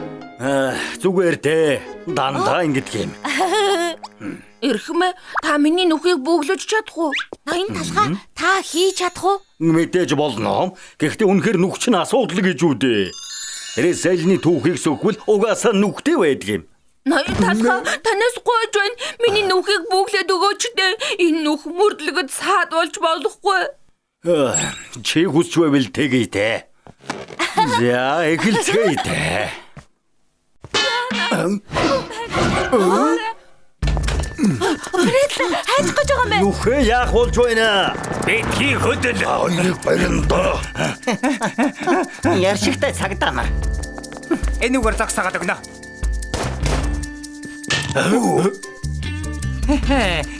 Зүгээр дээ. Дандаа ингэдэг юм. Эрхмээ, та миний нүхийг бөглөж чадах уу? Ноён талхаа та хийж чадах уу? Мэдээж болно. Гэхдээ үнэхээр нүх чинь асуудал гэж үү дээ. Ресэлний түүхийг сөхвөл угаасаа нүхтэй байдаг юм. Ноён талхаа танаас гуйж байна. Миний нүхийг бөглөөд өгөөч дээ. Энэ нүх мөрдлөгөд саад болж болохгүй. Чи хүсч байвал тэгье дээ. За, эхэлцгээе дээ. Прецэл хайж гэж байгаа юм бэ? Нүхээ яах болж байна? Битгий хөдөл. Хоёрыг барина доо. Яршигтай цагдаа нар. Энүүгээр зогсоогоод өгнө.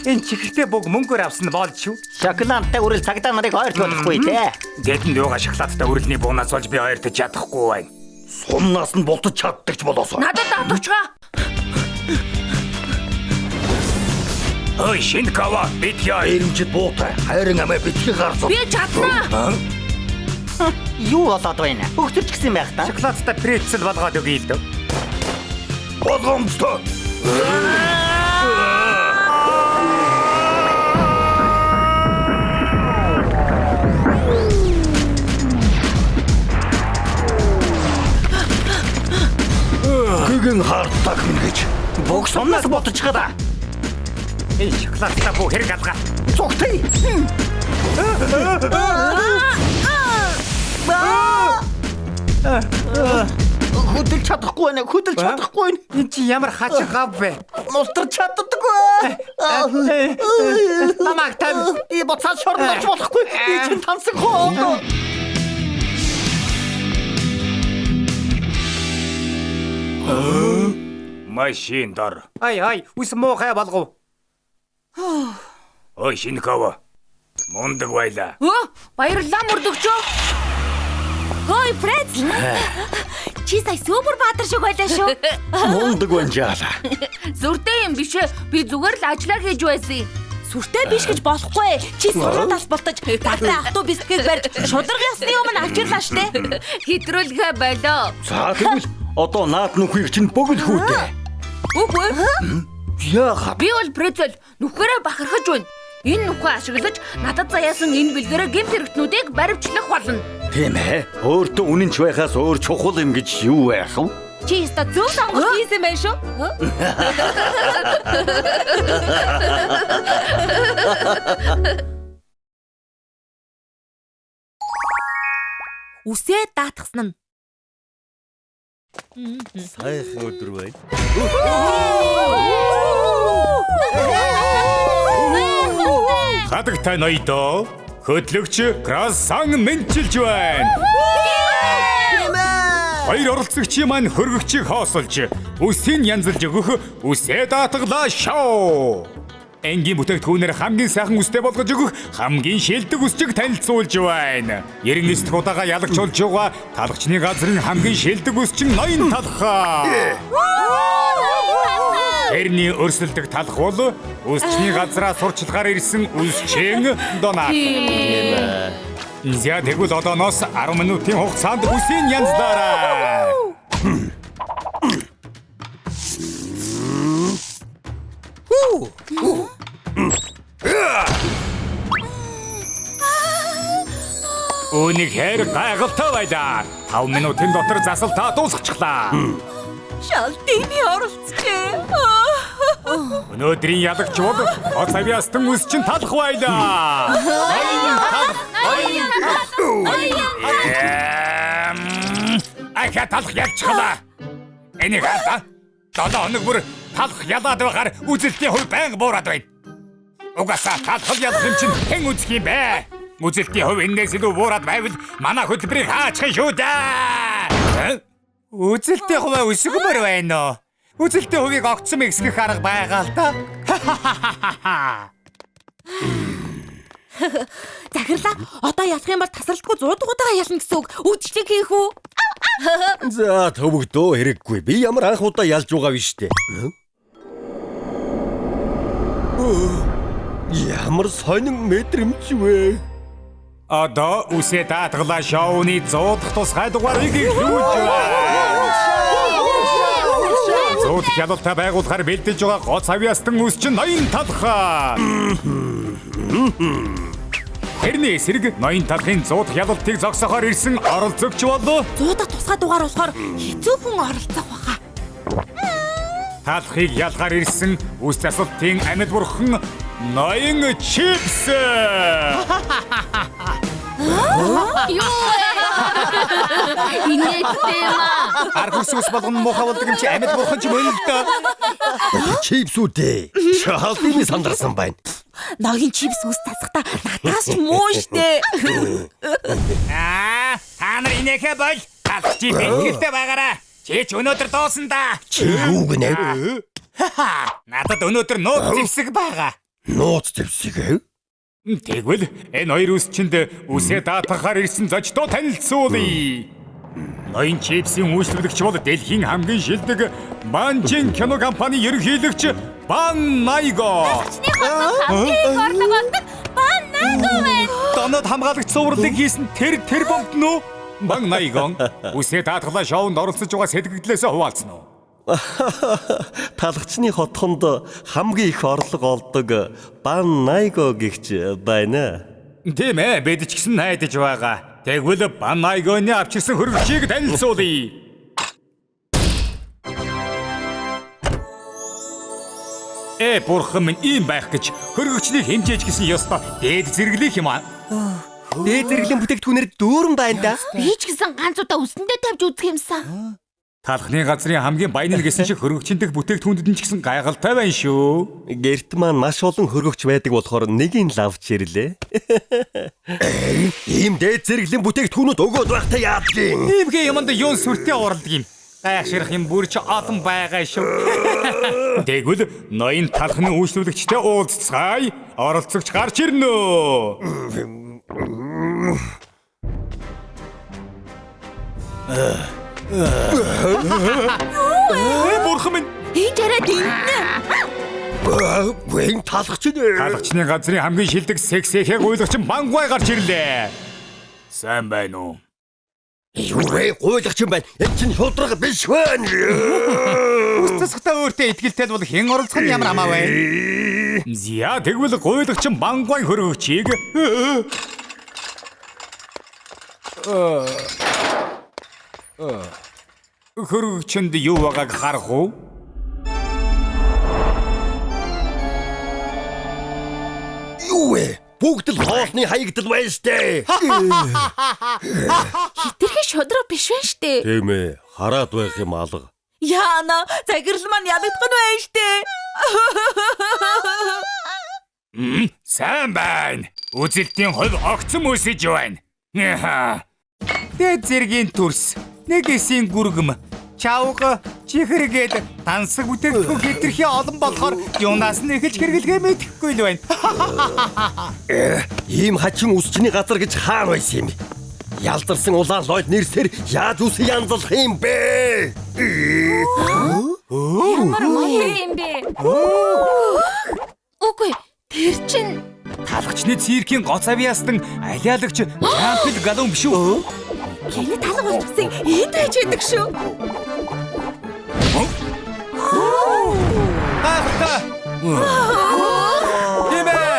Энэ чихэртэй бүг мөнгөөр авсан болж шүү. Шоколадтай үрэл цагдаа нарыг ойрч болохгүй дээ. Дэдэнд юугаа шоколадтай үрэлний буунаас болж би ойртож чадахгүй байна. Сумнаас нь бултаж чаддаг ч болоосоо. Надад даатгачгаа. Ой, Шинкава, битгий. Ирэмжид буутай. Хайрын амиа битгий гарцуу. Би чаднаа. Юу болоод байна? Өгтөрч гисэн байх та. Шоколадтай прецел болгоод өгье л дөө. Болгоомжтой. Гэгэн хартаг минь гэж. Бүх сумнаас ботчих гада. Энэ шоколадтай бүх хэрэг алгаа. Цогтъя. Хөдөлж чадахгүй байна. Хөдөлж чадахгүй байна. Энэ чи ямар хачин гав бэ? Мултарч чаддаггүй. Намайг тань. Би буцаад шорнож болохгүй. Би чинь тансаг хоо. Машин дор. Ай ай, үс муухай болгов. Ой, Шинкава. Мундаг байлаа. Баярлалаа мөрдөгчөө. Хой, Прецел. Чи сая супер баатар шиг байлаа шүү. Мундаг байна жаалаа. Зүртэй юм биш ээ. Би зүгээр л ажиллаа хийж байсан. Сүртэй биш гэж болохгүй. Чи сургууль тас болтож цагдаа автобусыг барьж шударга ёсны өмнө авчирлаа штэ. Хэтрүүлгээ болоо. За тэгвэл одоо наад нүхийг чинь бөглөх үү дээ. Үгүй. Яагаад? Би бол Прецел нүхээрээ бахархаж байна. Энэ нүхээ ашиглаж надад заяасан энэ бэлгээрээ гэмт хэрэгтнүүдийг баривчлах болно. Тийм ээ. Өөртөө үнэнч байхаас өөр чухал юм гэж юу байх вэ? Чи ёстой зөв сонголт хийсэн байх шүү. Үсээ даатгсан нь. Сайхан өдөр байна. Хадагтай ноёдоо хөдлөгч Красан мэнчилж байна. Хоёр оролцогчийн маань хөргөгчийг хоосолж, үсийг янзалж өгөх үсээ даатгалаа шоу. Энгийн бүтээгдэхүүнээр хамгийн сайхан үстэй болгож өгөх хамгийн шилдэг үсчиг танилцуулж байна. 99 дахь удаага ялагч болж байгаа талгчны газрын хамгийн шилдэг үсчин ноён талхаа. Тэрний өрсөлдөг талх бол үсчний газраа сурчлагаар ирсэн үсчин Донат. За тэгвэл одооноос 10 минутын хугацаанд үсийн янзлаарай. Үнэхээр гайхалтай байлаа. 5 минутын дотор засалтаа дуусгачихлаа. Шалтын оролцжээ. Өнөөдрийн ялагч бол Оц авьяастан үсчин талх байлаа. Ахаа талх ялчихлаа. Энийг хаа. 7 хоног бүр талх ялаад байгаар үзэлтийн хувь байнга буураад байна. Угаасаа талх ялах юм чинь хэн үзэх юм бэ? Үзэлтийн хувь энэс илүү буураад байвал манай хөтөлбөрийг хаачих шүү дээ. Үзэлтийн хувь өсгөмөр байна уу? Үзэлтийн хувийг огцом ихсгэх арга байгаа л да. Захирлаа. Одоо ялах юм бол тасралтгүй 100 дахь удаага ялна гэсэн үг. Үдшилэг хийх үү? За төвөгдөө хэрэггүй. Би ямар анх удаа ялж байгаа биш үү? Ямар сонин мэдрэмж вэ? Одоо үсээ даатгалаа шоуны 100 дахь тусгай дугаарыг эхлүүлж байна. 100 дахь ялалтаа байгуулахаар бэлдэж байгаа гоц авьяастан үсчин ноён талхаа. Тэрний эсрэг ноён талхын 100 дахь ялалтыг зогсоохоор ирсэн оролцогч болов. 100 дахь тусгай дугаар болохоор хэцүүхэн оролцох баха. Талхыг ялгаар ирсэн үс засалтын амьд бурхан ноён Чипс. Юу вэ? Инээдтэй юм аа. Ар хөрс ус болгон муухай болдог юм чи амьд бурхан ч мөн л дөө. Чипс үү? Шаалтын сандарсан байна. Ноён чипс ус засахдаа надаас ч муу штэ. Аа, та нар инээхэ бол талх чи бэлтгэлтэй байгаарай. Чи ч өнөөдөр дуусан да. Чи юу гинэ? Надад өнөөдөр нууц зэвсэг байгаа. Нууц зэвсэг ээ? Тэгвэл энэ хоёр үсчинд үсээ даатгахаар ирсэн зочдоо танилцуулъя. Ноён чипсийн үйлчлүүлэгч бол дэлхийн хамгийн шилдэг Банжин кино компани ерөнхийлөгч Бан Найго. Талхчны хотод хамгийн их орлого олдог Бан Найго байна. Донод хамгаалагч цувралыг хийсэн тэр бомб нөө? Бан Найгон үсээ даатгалаа шоунд оролцож байгаа сэтгэгдлээсээ хуваалцсан уу? Талхчны хотхонд хамгийн их орлого олдог Бан Найго гэгч байна. Тийм ээ, бид ч гэсэн найдаж байгаа. Тэгвэл Бан Найгоны авчирсан хөргөгчийг танилцуулъя. Бурхан минь ийм байх гэж хөргөгчнийг хэмжээж гэсэн ёстой дээд зэрэглэх юм аа. Дээд зэрэглэн бүтээгдэхүүнээр дүүрэн байна да. Би ч гэсэн ганц удаа үсэндээ тавьж үзэх юмсан. Талхны газрын хамгийн баян нь гэсэн шиг хөргөгчин дэх бүтээгдэхүүндэд нь ч гэсэн гайхалтай байна шүү. Гэрт маань маш олон хөргөгч байдаг болохоор нэг нь лавч ирлээ. Ийм дээд зэрэглэн бүтээгдэхүүнүүд өгөөд байхдаа яадгийн. Иймхээ юмд юун сүртэй уралдаг юм. Гайхширх юм бүр ч олон байгаа шүү. Тэгвэл ноён талхны үйлчлүүлэгчтэй уулзцгаая. Оролцогч гарч ирнэ үү? Бурхан минь! Энэ арай дэнтнэ. Энэ талхч нэ. Талхчны газрын хамгийн шилдэг сексэхээ гуйлагч Мангуай гарч ирлээ. Сайн байна уу? Юу вэ? Гуйлагч юм байна. Энэ чинь шудраг биш байна. Үс засахдаа өөртөө итгэлтэй бол хэн оролцох нь ямар амаа вэ? За тэгвэл гуйлагч Мангуай хөргөгчийг хөргөгчөнд юу байгааг харах уу? Юу вэ? Бүгд л хоолны хаягдал байна штэ. Хитрхи шудраг биш байна штэ. Тийм ээ, хараад байх юм алга. Яана, загирал маань ялагдах нь байна штэ. Сайн байна. Үзэлтийн хувь огцом өсөж байна. Дээд зэргийн төрс, нэг эсийн гүргэм, чавга, чихэргээд тансаг бүтээгдэхүүн хэтэрхий олон болохоор юунаас нь эхэлж хэрэглэхээ мэдэхгүй л байна. Ийм хачин үсчний газар гэж хаана байсан юм бэ? Ялдарсан улаан лойд нэрсээр яаж үс янзлах юм бэ? Ямар муу юм бэ? Үгүй, тэр чинь Талхчны циркийн гоц авьяастан алиалагч Жампил Галун биш үү? Гэнэ талга болчихсон энд байж байдаг шүү. Гайхалтай. Тийм ээ.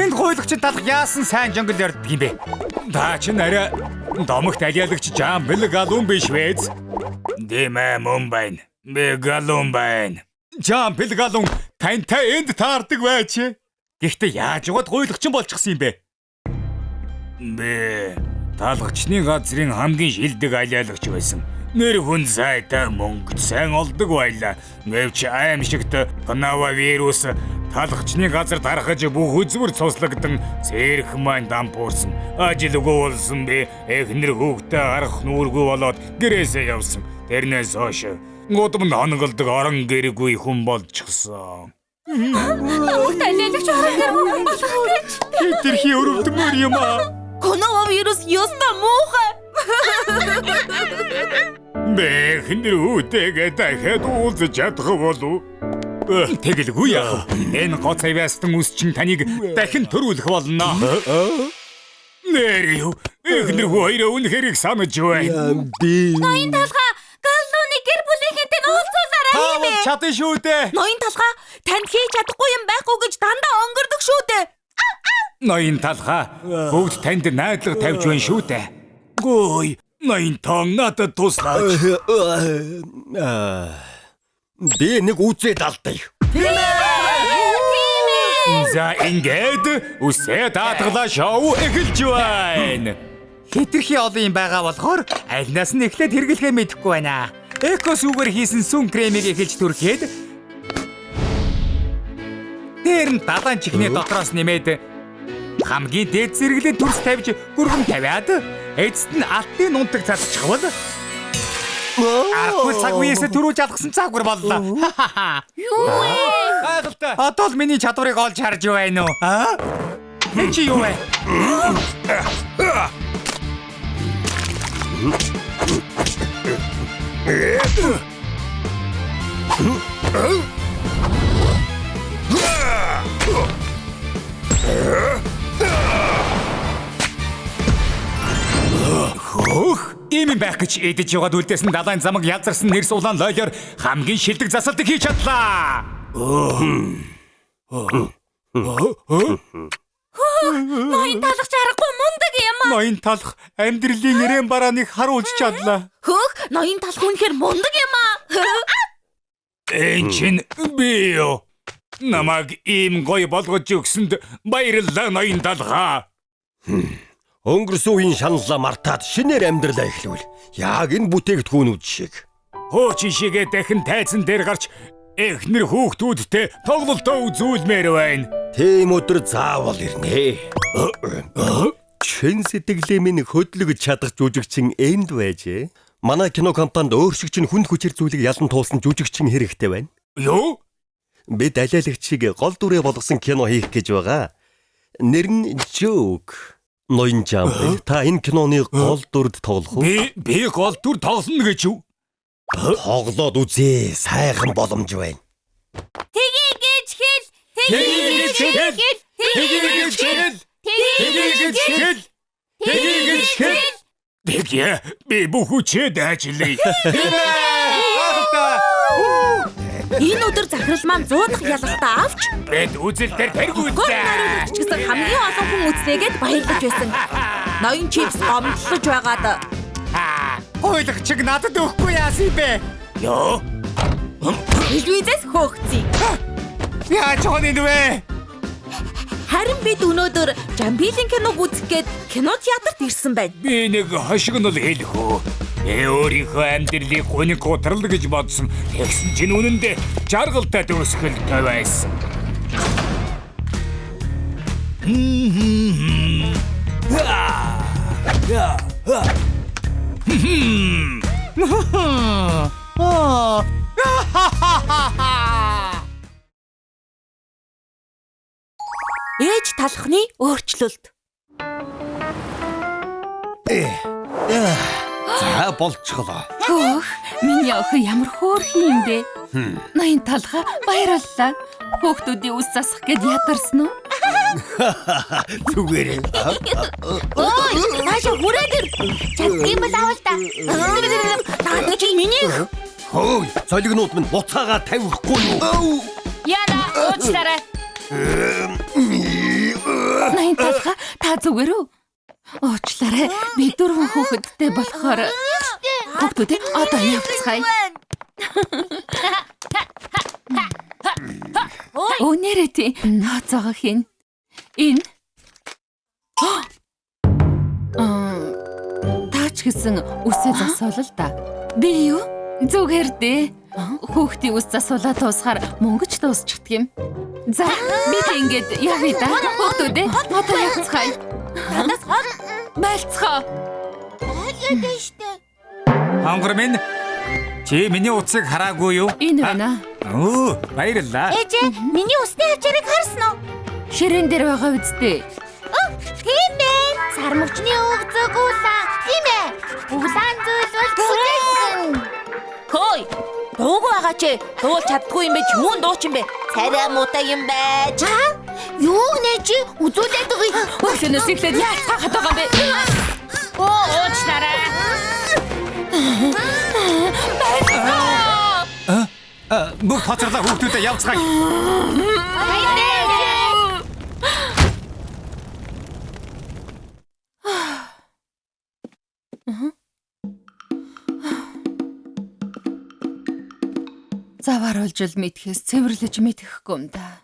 Энд гуйлагч талх яасан сайн жонгол ярддаг юм бэ? Та чинь арай домогт алиалагч Жампил Галун биш вэ? Тийм ээ, мөн байна. Би Галун байна. Жампил Галун тантай энд таардаг байж. Гэхдээ яаж яваад гуйлагчин болчихсон юм бэ? Би талхчны газрын хамгийн шилдэг алиалагч байсан. Нэр хүн сайтай мөнгө сайн олдог байлаа. Гэвч аимшигт коронавирус талхчны газар тархаж бүх үзмэр цуслагдсан цэрх маань дампуурсан. Ажилгүй болсон би эхнэр хүүхдээ харах нүүргүй болоод гэрээсээ явсан. Тэрнээс хойш гудамд хонголдог орон гэргүй хүн болчихсон. Тамагт алиалагч орон гэргүй хүн болох гэж. Хэтэрхий өрөвдмөр юм аа. Коронавирус ёстой муухай. Бэхнэр үүтэйгээ дахиад уулзаж чадах болов? Тэгэлгүй яах вэ? Энэ гоц авьяастан үс чинь таныг дахин төрүүлэх болно. Нэр юу? Эхнэр хүү хоёроо үнэхээр их санаж байна. Би Ноён талхаа Галлууны гэр бүлийнхэнтэй уулзуулаарай Та юм бол ээ. чадна шүү дээ. Ноён талхаа танд хийж чадахгүй юм байхгүй гэж дандаа өнгөрдөг шүү дээ. Ноён талхаа бүгд танд найдлага тавьж байна шүү дээ. Гой, ноён тон надад туслаач. Би нэг үзээд алдая. За ингээд үсээ даатгалаа шоу эхэлж байна. Хитрхи олон юм байгаа болохоор альнаас нь эхлээд хэрэглэхээ мэдэхгүй байна. Эко сүүгээр хийсэн сүн кремийг эхэлж түрхэд дээр нь далайн чихний дотроос нэмээд хамгийн дээд зэрэглээ төрс тавьж гүргэм тавиад эцэст нь алтын нунтаг цацчихвал аргагүй цаг үеэсээ төрүүлж алгасан цаагвар боллоо. Юу вэ? Гайхалтай. Одоо л миний чадварыг олж харж байна уу? Аа? Энэ чи юу вэ? Хөөх ийм юм байх гэж идэж яваад үлдээсэн далайн замаг язарсан нэрс улаан лойлоор хамгийн шилдэг засалтыг хийж чадлаа. Ноён талах чаргагүй мундаг юм аа. Ноён талах амьдралын нэрэн барааныг харуулж чадлаа. Хөөх ноён талах үнэхээр мундаг юм аа. Энэ чинь би юу? Намайг ийм гоё болгож өгсөнд баярлалаа ноён талхаа. Өнгөрсөн үеийн шаналлаа мартаад шинээр амьдралаа эхлүүл. Яг энэ бүтээгдэхүүнүүд шиг. Хуучин шигээ дахин тайзан дээр гарч эхнэр хүүхдүүдтэй тоглолтоо үзүүлмээр байна. Тийм өдөр заавал ирнэ. Чин сэтгэлээ минь хөдлөгж чадах жүжигчин энд байжээ. Манай кино компанид өөр шиг чинь хүнд хүчээр зүйлийг ялан туулсан жүжигчин хэрэгтэй байна. Юу? Бид алиалагчийг гол дүрээ болгосон кино хийх гэж байгаа. Нэр нь Joke. Ноён Жамбал, та энэ киноны гол дүрд тоглох уу? Би гол дүр тоглоно гэж юу? Тоглоод үзье. Сайхан боломж байна. Тгий гэж хэл. Тгий гэж хэл. Тгий гэж хэл. Тгий гэж хэл. Тгий гэж хэл. Тэгье би бүх хүчээ дайчлаа. Энэ өдөр захирал маань 100 дахь ялалтаа авч Бид үзэл дээр гол тэргүүллээ. найруулагч гэсэн хамгийн олон хүн үзлээгээд баярлаж байсан. Ноён чипс гомдлож байгаад Хуйлагчиг надад өгөхгүй яасан юм бэ? Йоо. Элвизээс хөөгцөй. Яаж байгаа юм вэ? Харин бид өнөөдөр Жамбилийн киног үзэх гээд кино театрт ирсэн байна. Би нэг хошигнол хэлэх үү. Би өөрийнхөө амьдралыг гуниг гутрал гэж бодсон. Тэгсэн чинь үнэндээ жаргалтай төгсгөлтэй байсан. Ээж талхны өөрчлөлт. За болчихлоо. Хөөх, миний охин ямар хөөрхөн юм бэ? Ноён талхаа баярлалаа. Хүүхдүүдийн үс засах гээд ядарсан уу? Зүгээр. Ой, наашаа хүрээд ир. Чаддсан бол авал та. Наад чинь миний Хөөе, золигнууд минь буцаага тавихгүй юу? Яна, уучлаарай. Ноён талхаа та зүгээр үү? Уучлаарай. Би дөрвөн хүүхэдтэй болохоор хүүхдүүдээ одоо явцгаая. Өнөрөө тий нооцоогоо хийн. Энэ. Таач гэсэн үсээ засуул л да. Би юу? Зүгээр дээ. Хүүхдийн үс засуулаа дуусахаар мөнгөч дуусчихдаг юм. За, бид ингээд явъя да. Хүүхдүүдээ одоо явцгаая. надаас хол Байлцгаа. Айлгаад штэ. Хонгор минь чи миний утсыг хараагүй юу? Энэ байна. Өө, баярлалаа. Ээжээ, миний усны хавчарыг харсан уу? Ширээн дээр байгаа үсттэй. Оо, тийм ээ. Сармөгчний үг зүг улаан. Тийм ээ. Улаан зүйл бол бүтээгдэхүүн. Хөөй. Дуугүй байгаа чи. Дуулж чаддгүй юм бэ? Юун дуучин бэ? Царай муутай юм байж. Юу нэ чи үзүүлээд өгье. Өглөөнөөс эхлээд яаж цаахад байгаа юм бэ? Оо уучлаарай. Бүх хоцорлоо хүүхдүүдэд явцгаая. Заваар олж л мэдхээс цэвэрлэж мэдэхгүй юм да.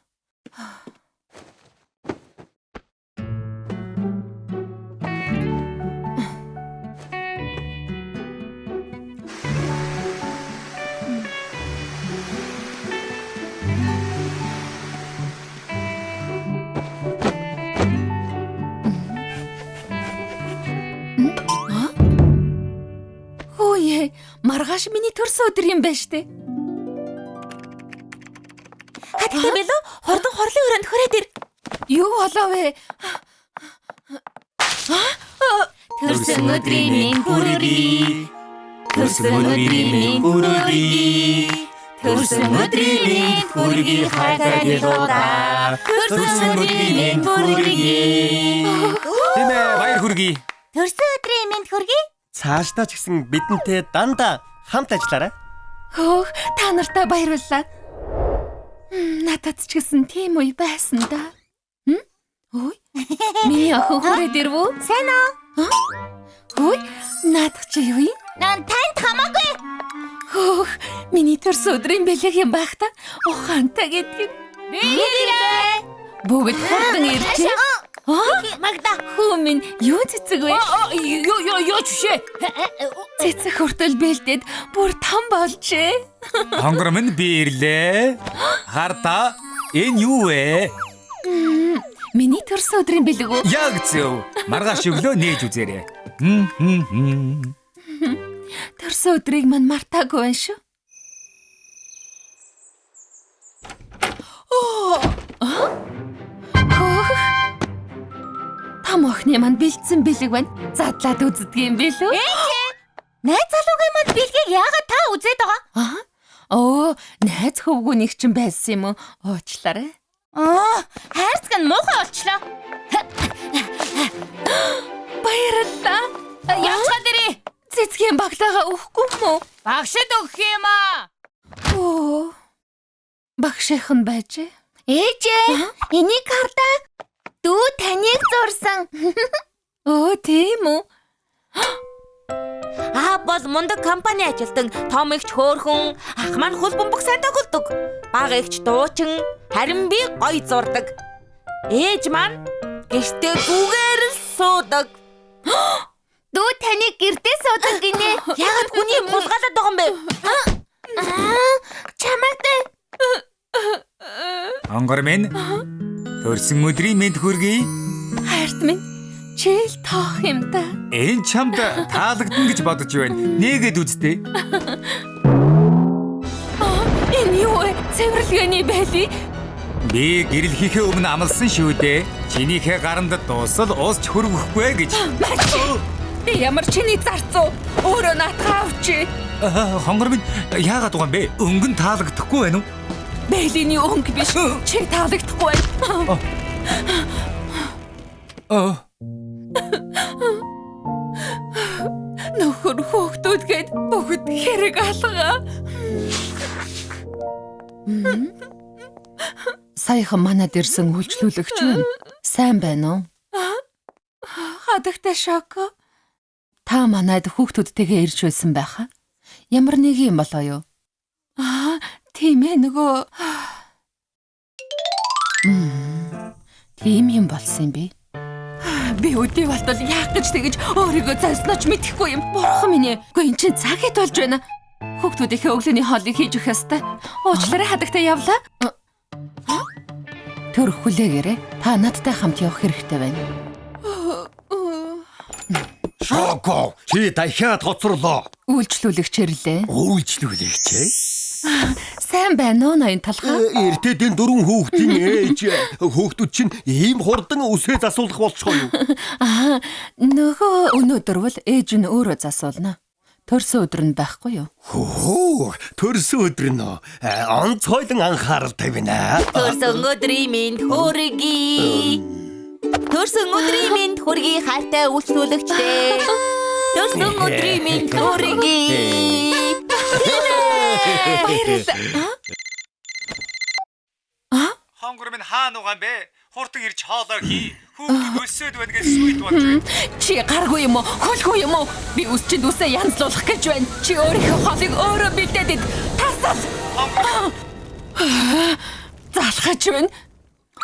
Хөөе, маргааш миний төрсөн өдөр юм байна штэ. Хатагтай бэлүү? Хурдан хорлын өрөөнд хүрээд ир. Юу болов вэ? Төрсөн өдрийн минь хүргэе. Төрсөн өдрийн минь хүргэе. Төрсөн өдрийн минь хүргэе хайртай дэлгүүдаа. Төрсөн өдрийн минь хүргэе. Тийм ээ, баяр хүргэе. Төрсөн өдрийн минь хүргэе. Цаашдаа ч гэсэн бидэнтэй дандаа хамт ажиллаарай. Хөөх, та нартай баярлалаа. Надад ч гэсэн тийм үе байсан да. Ой, миний охин хүрээд ирв үү? Сайн уу? Хөөе, наадах чи юу юм? Нан танд хамаагүй. Хөөх, миний төрсөн өдрийн бэлэг юм байх та. Ухаантай гэдэг нь. Би ирлээ. Бүгд хурдан иржээ. Магда. Хүү минь юу цэцэг вэ? Юу юу юу чүшээ. Цэцэг хүртэл бэлдээд бүр там болжээ. Хонгор минь би ирлээ. Хардаа энэ юу вэ? Миний төрсөн өдрийн бэлэг үү? Яг зөв. Маргааш өглөө нээж үзээрэй. Төрсөн өдрийг мань мартаагүй байна шүү. Том охины манд бэлдсэн бэлэг байна. Задлаад үздэг юм билүү? Ээжээ. Найз залуугийн манд бэлгийг яагаад та үзээд байгаа? Аа. Оо, найз хөвгүүнийг чинь байсан юм уу? Уучлаарай. Аа, хайрцаг нь муухай болчлоо. Баярлалаа. Явцгаад ирээ. Цэцгийн баглаагаа өгөхгүй юм уу? Багшид өгөх юм аа. Оо. Багшийнх нь байжээ. Ээжээ, энийг хардаа. Дүү таныг зурсан. Оо, тийм үү? Аа бол мундаг компани ажилтан, том эгч хөөрхөн, ах маань хөл бөмбөг сайн тоглодог. Бага эгч дуучин, харин би гоё зурдаг. Ээж маань гэртээ зүгээр л суудаг. Дүү таныг гэртээ суудаг гинэ. Яагаад хүний юм хулгайлаад байгаа юм бэ? Аа, чамайг дээ. Онгор минь төрсөн өдрийн мэнд хүргэе. Хайрт минь, чийл тоох юм да. Энэ чамд таалагдана гэж бодож байна. Нээгээд үздэй. Энэ юу вэ? Цэвэрлэгээний байли. Би гэрэл хийхээ өмнө амласан шүү дээ. Чинийхээ гаранд дуусал ус ч хөргөхгүй гэж. Би ямар чиний зарцуу? Өөрөө наатгаа авчи. Хонгор минь яагаад байгаа юм бэ? Өнгө нь таалагдахгүй байна уу? Бэлиний өнгө биш. Чи таалагдахгүй байна. Нөхөр хөөхтүүд гээд бүгд хэрэг алгаа. Саяхан манад ирсэн үйлчлүүлэгч байна. Сайн байна уу? Хадагтай Шоко. Та манад хүүхдүүдтэйгээ ирж байсан байхаа. Ямар нэг юм болоо юу? Аа, тийм ээ нөгөө. Тийм юм болсон юм бэ? Би өдий болтол яах гэж тэгэж өөрийгөө зовсноо ч мэдэхгүй юм. Бурхан минь ээ. Үгүй эн чинь цаг хэд болж байна? Хүүхдүүдийнхээ өглөөний хоолыг хийж өгөх ёстой. Уучлаарай хадагтай явлаа. Тэр хүлээгээрэй. Та надтай хамт явах хэрэгтэй байна. Шоко, чи дахиад хоцорлоо. Үйлчлүүлэгч ирлээ. Үйлчлүүлэгч ээ? Сайн Сайн байна уу ноён талхаа? Эртэдийн дөрвөн хүүхдийн ээж. Хүүхдүүд чинь ийм хурдан үсээ засуулах болчихоо юу? Аа, нөгөө өнөөдөр бол ээж нь өөрөө засуулна. Төрсөн өдөр нь байхгүй юу? Хөө, төрсөн өдөр нь онцгойлон анхаарал тавина. Төрсөн өдрийн минь хүргэе. Төрсөн өдрийн минь хүргэе хайртай үйлчлүүлэгчдээ. Төрсөн өдрийн минь хүргэе. Баярлалаа. Хонгор минь хаана угаан бэ? Хурдан ирж хоолоо хий. Хүүхдүүд өсөөд байна гэж сүйт болж байна. Чи гаргүй юм уу? Хөлгүй юм уу? Би үсчинд үсээ янзлуулах гэж байна. Чи өөрийнхөө хоолыг өөрөө бэлдээд ид. Тасал. Залхаж байна.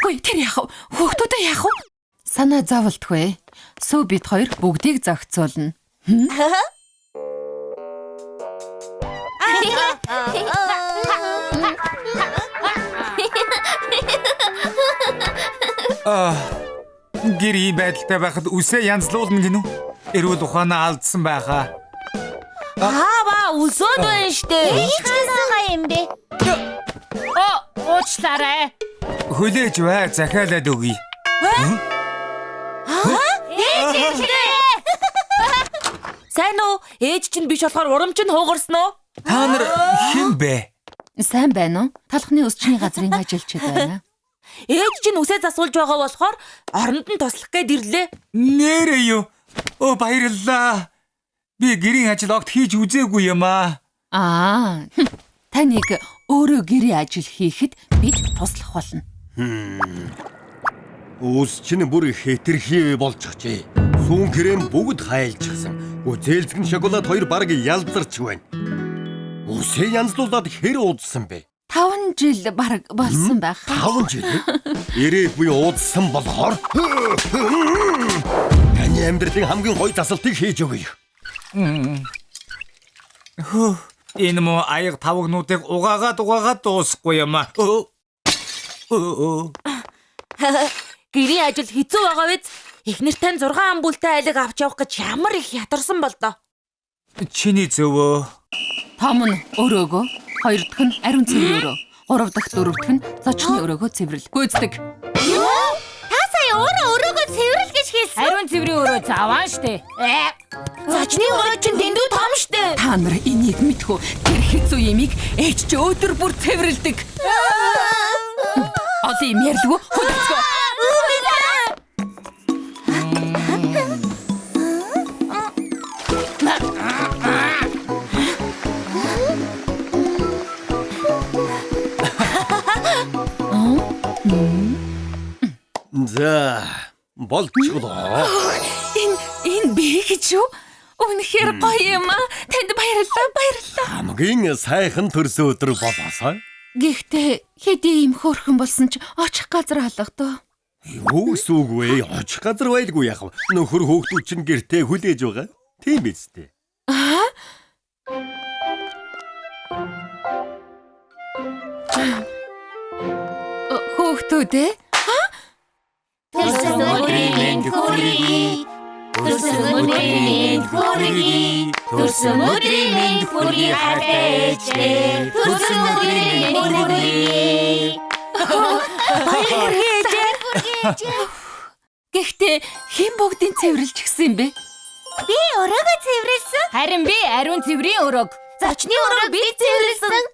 Хөөе, тэр яах вэ? Хүүхдүүдээ яах вэ? Санаа зовлтгүй. Сүү бид хоёр бүгдийг зохицуулна. Гэр ийм байдалтай байхад үсээ янзлуулна гинүү. Эрүүл ухаанаа алдсан байхаа. Аава өсөөд байна штэ. Ээжсэн гай юм бэ? Оо, уучлаарай. Хүлээж бай, захиалаад өгье. Ээж ирлээ. Сайн уу? Ээж чинь биш болохоор урам чинь хуугарсан уу? Та нар хэн бэ? Сайн байна уу? Талхны өсчний газрын ажилчид байна. Ээж чинь үсээ засуулж байгаа болохоор оронд нь туслах гээд ирлээ. Нэрээ юу? Оо, баярлалаа. Би гэрийн ажил огт хийж үзээгүй юм аа. Аа, таныг өөрөө гэрийн ажил хийхэд бид туслах болно. Үс чинь бүр хэтэрхий болчихжээ. Сүүн крем бүгд хайлчихсан. Гүзээлзгэн шоколад хоёр бараг ялзарч байна. Үсээ янзлуулад хэр уудсан бэ? 5 жил бараг болсон байх. 5 жил? Ирээх буй уудсан болохоор таны амьдралын хамгийн гоё засалтыг хийж өгье. Хөө, энэ муу аяг тавгнуудыг угаагаад дуусахгүй юм аа. Гэрийн ажил хэцүү байгаа биз? Эхнэр тань 6 амбүлтэй айлыг авч явах гэж ямар их ятарсан бол доо. Чиний зөвөө. Том нь өрөөгөө, хоёр дахь нь ариун цэврийн өрөө, гурав дахь дөрөв дэх нь зочны өрөөгөө цэвэрлэл. Гүйцэтгэг. Юу? Та сая өөрөө өрөөгөө цэвэрлэл гэж хэлсэн. Ариун цэврийн өрөө заваан штэ. Зочны өрөө чинь дэндүү том штэ. Та нар энийг мэдхүү. Тэр хэцүү ямиг ээж чи өдөр бүр цэвэрлдэг. Олон юм ярьлгүй хөдөлгөө. За, болчихлоо. Энэ би гэж юу? Үнэхээр гоё юм аа. Танд баярлалаа, баярлалаа. Хамгийн сайхан төрсөн өдөр болоосой. Гэхдээ хэдий ийм хөөрхөн болсон ч очих газар алга доо. Юу гэсэн үг вэ? Очих газар байлгүй яах вэ? Нөхөр хөөхтүүд чинь гэртээ хүлээж байгаа. Тийм биз дээ. Аа? Хөөхтүүд ээ? Төрсөн өдрийн мэнд хүргэе. Төрсөн өдрийн мэнд хүргэе. Төрсөн өдрийн мэнд хүргэе хайртай ээжээ. Төрсөн өдрийн мэнд хүргэе. Баярлалаа ээжээ. Гэхдээ хэн бүгдийн цэвэрлж гисэн юм бэ? Би өрөөгөө цэвэрлсэн. Харин би ариун цэврийн өрөөг. Зочны өрөөг би цэвэрлсэн.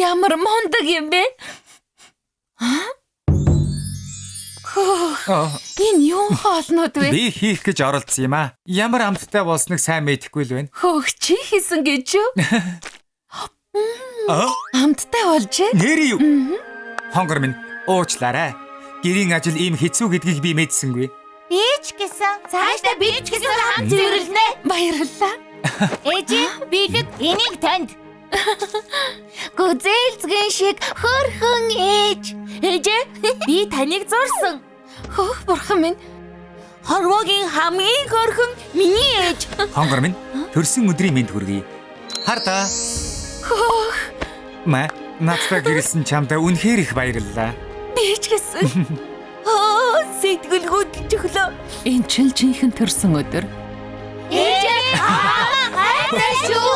Ямар мундаг юм бэ? Аа? Энэ юу хоолнууд вэ? Би хийх гэж оролцсон юм аа. Ямар амттай болсныг сайн мэдэхгүй л байна. Хөөх, чи хийсэн гэж юу? Амттай болжээ. Нэрээ юу? Хонгор минь уучлаарай. Гэрийн ажил ийм хэцүү гэдгийг би мэдсэнгүй. Би ч гэсэн цаашдаа би ч гэсэн хамт цэвэрлэнэ. Баярлалаа. Ээжээ, бэлэг энийг танд. Гүзээлзгэн шиг хөөрхөн ээж. Ээжээ, би таныг зурсан. Хөөх бурхан минь. Хорвоогийн хамгийн хөөрхөн миний ээж. Хонгор минь, төрсөн өдрийн мэнд хүргэе. Хар та. Хөөх. Мэ, надтай гэрэлсэн чамдаа үнэхээр их баярлалаа. Би ч гэсэн. Оо, сэтгэл хөдлөж өглөө. Энэ чинь жинхэнэ төрсөн өдөр. Ээжээ, хайртай шүү.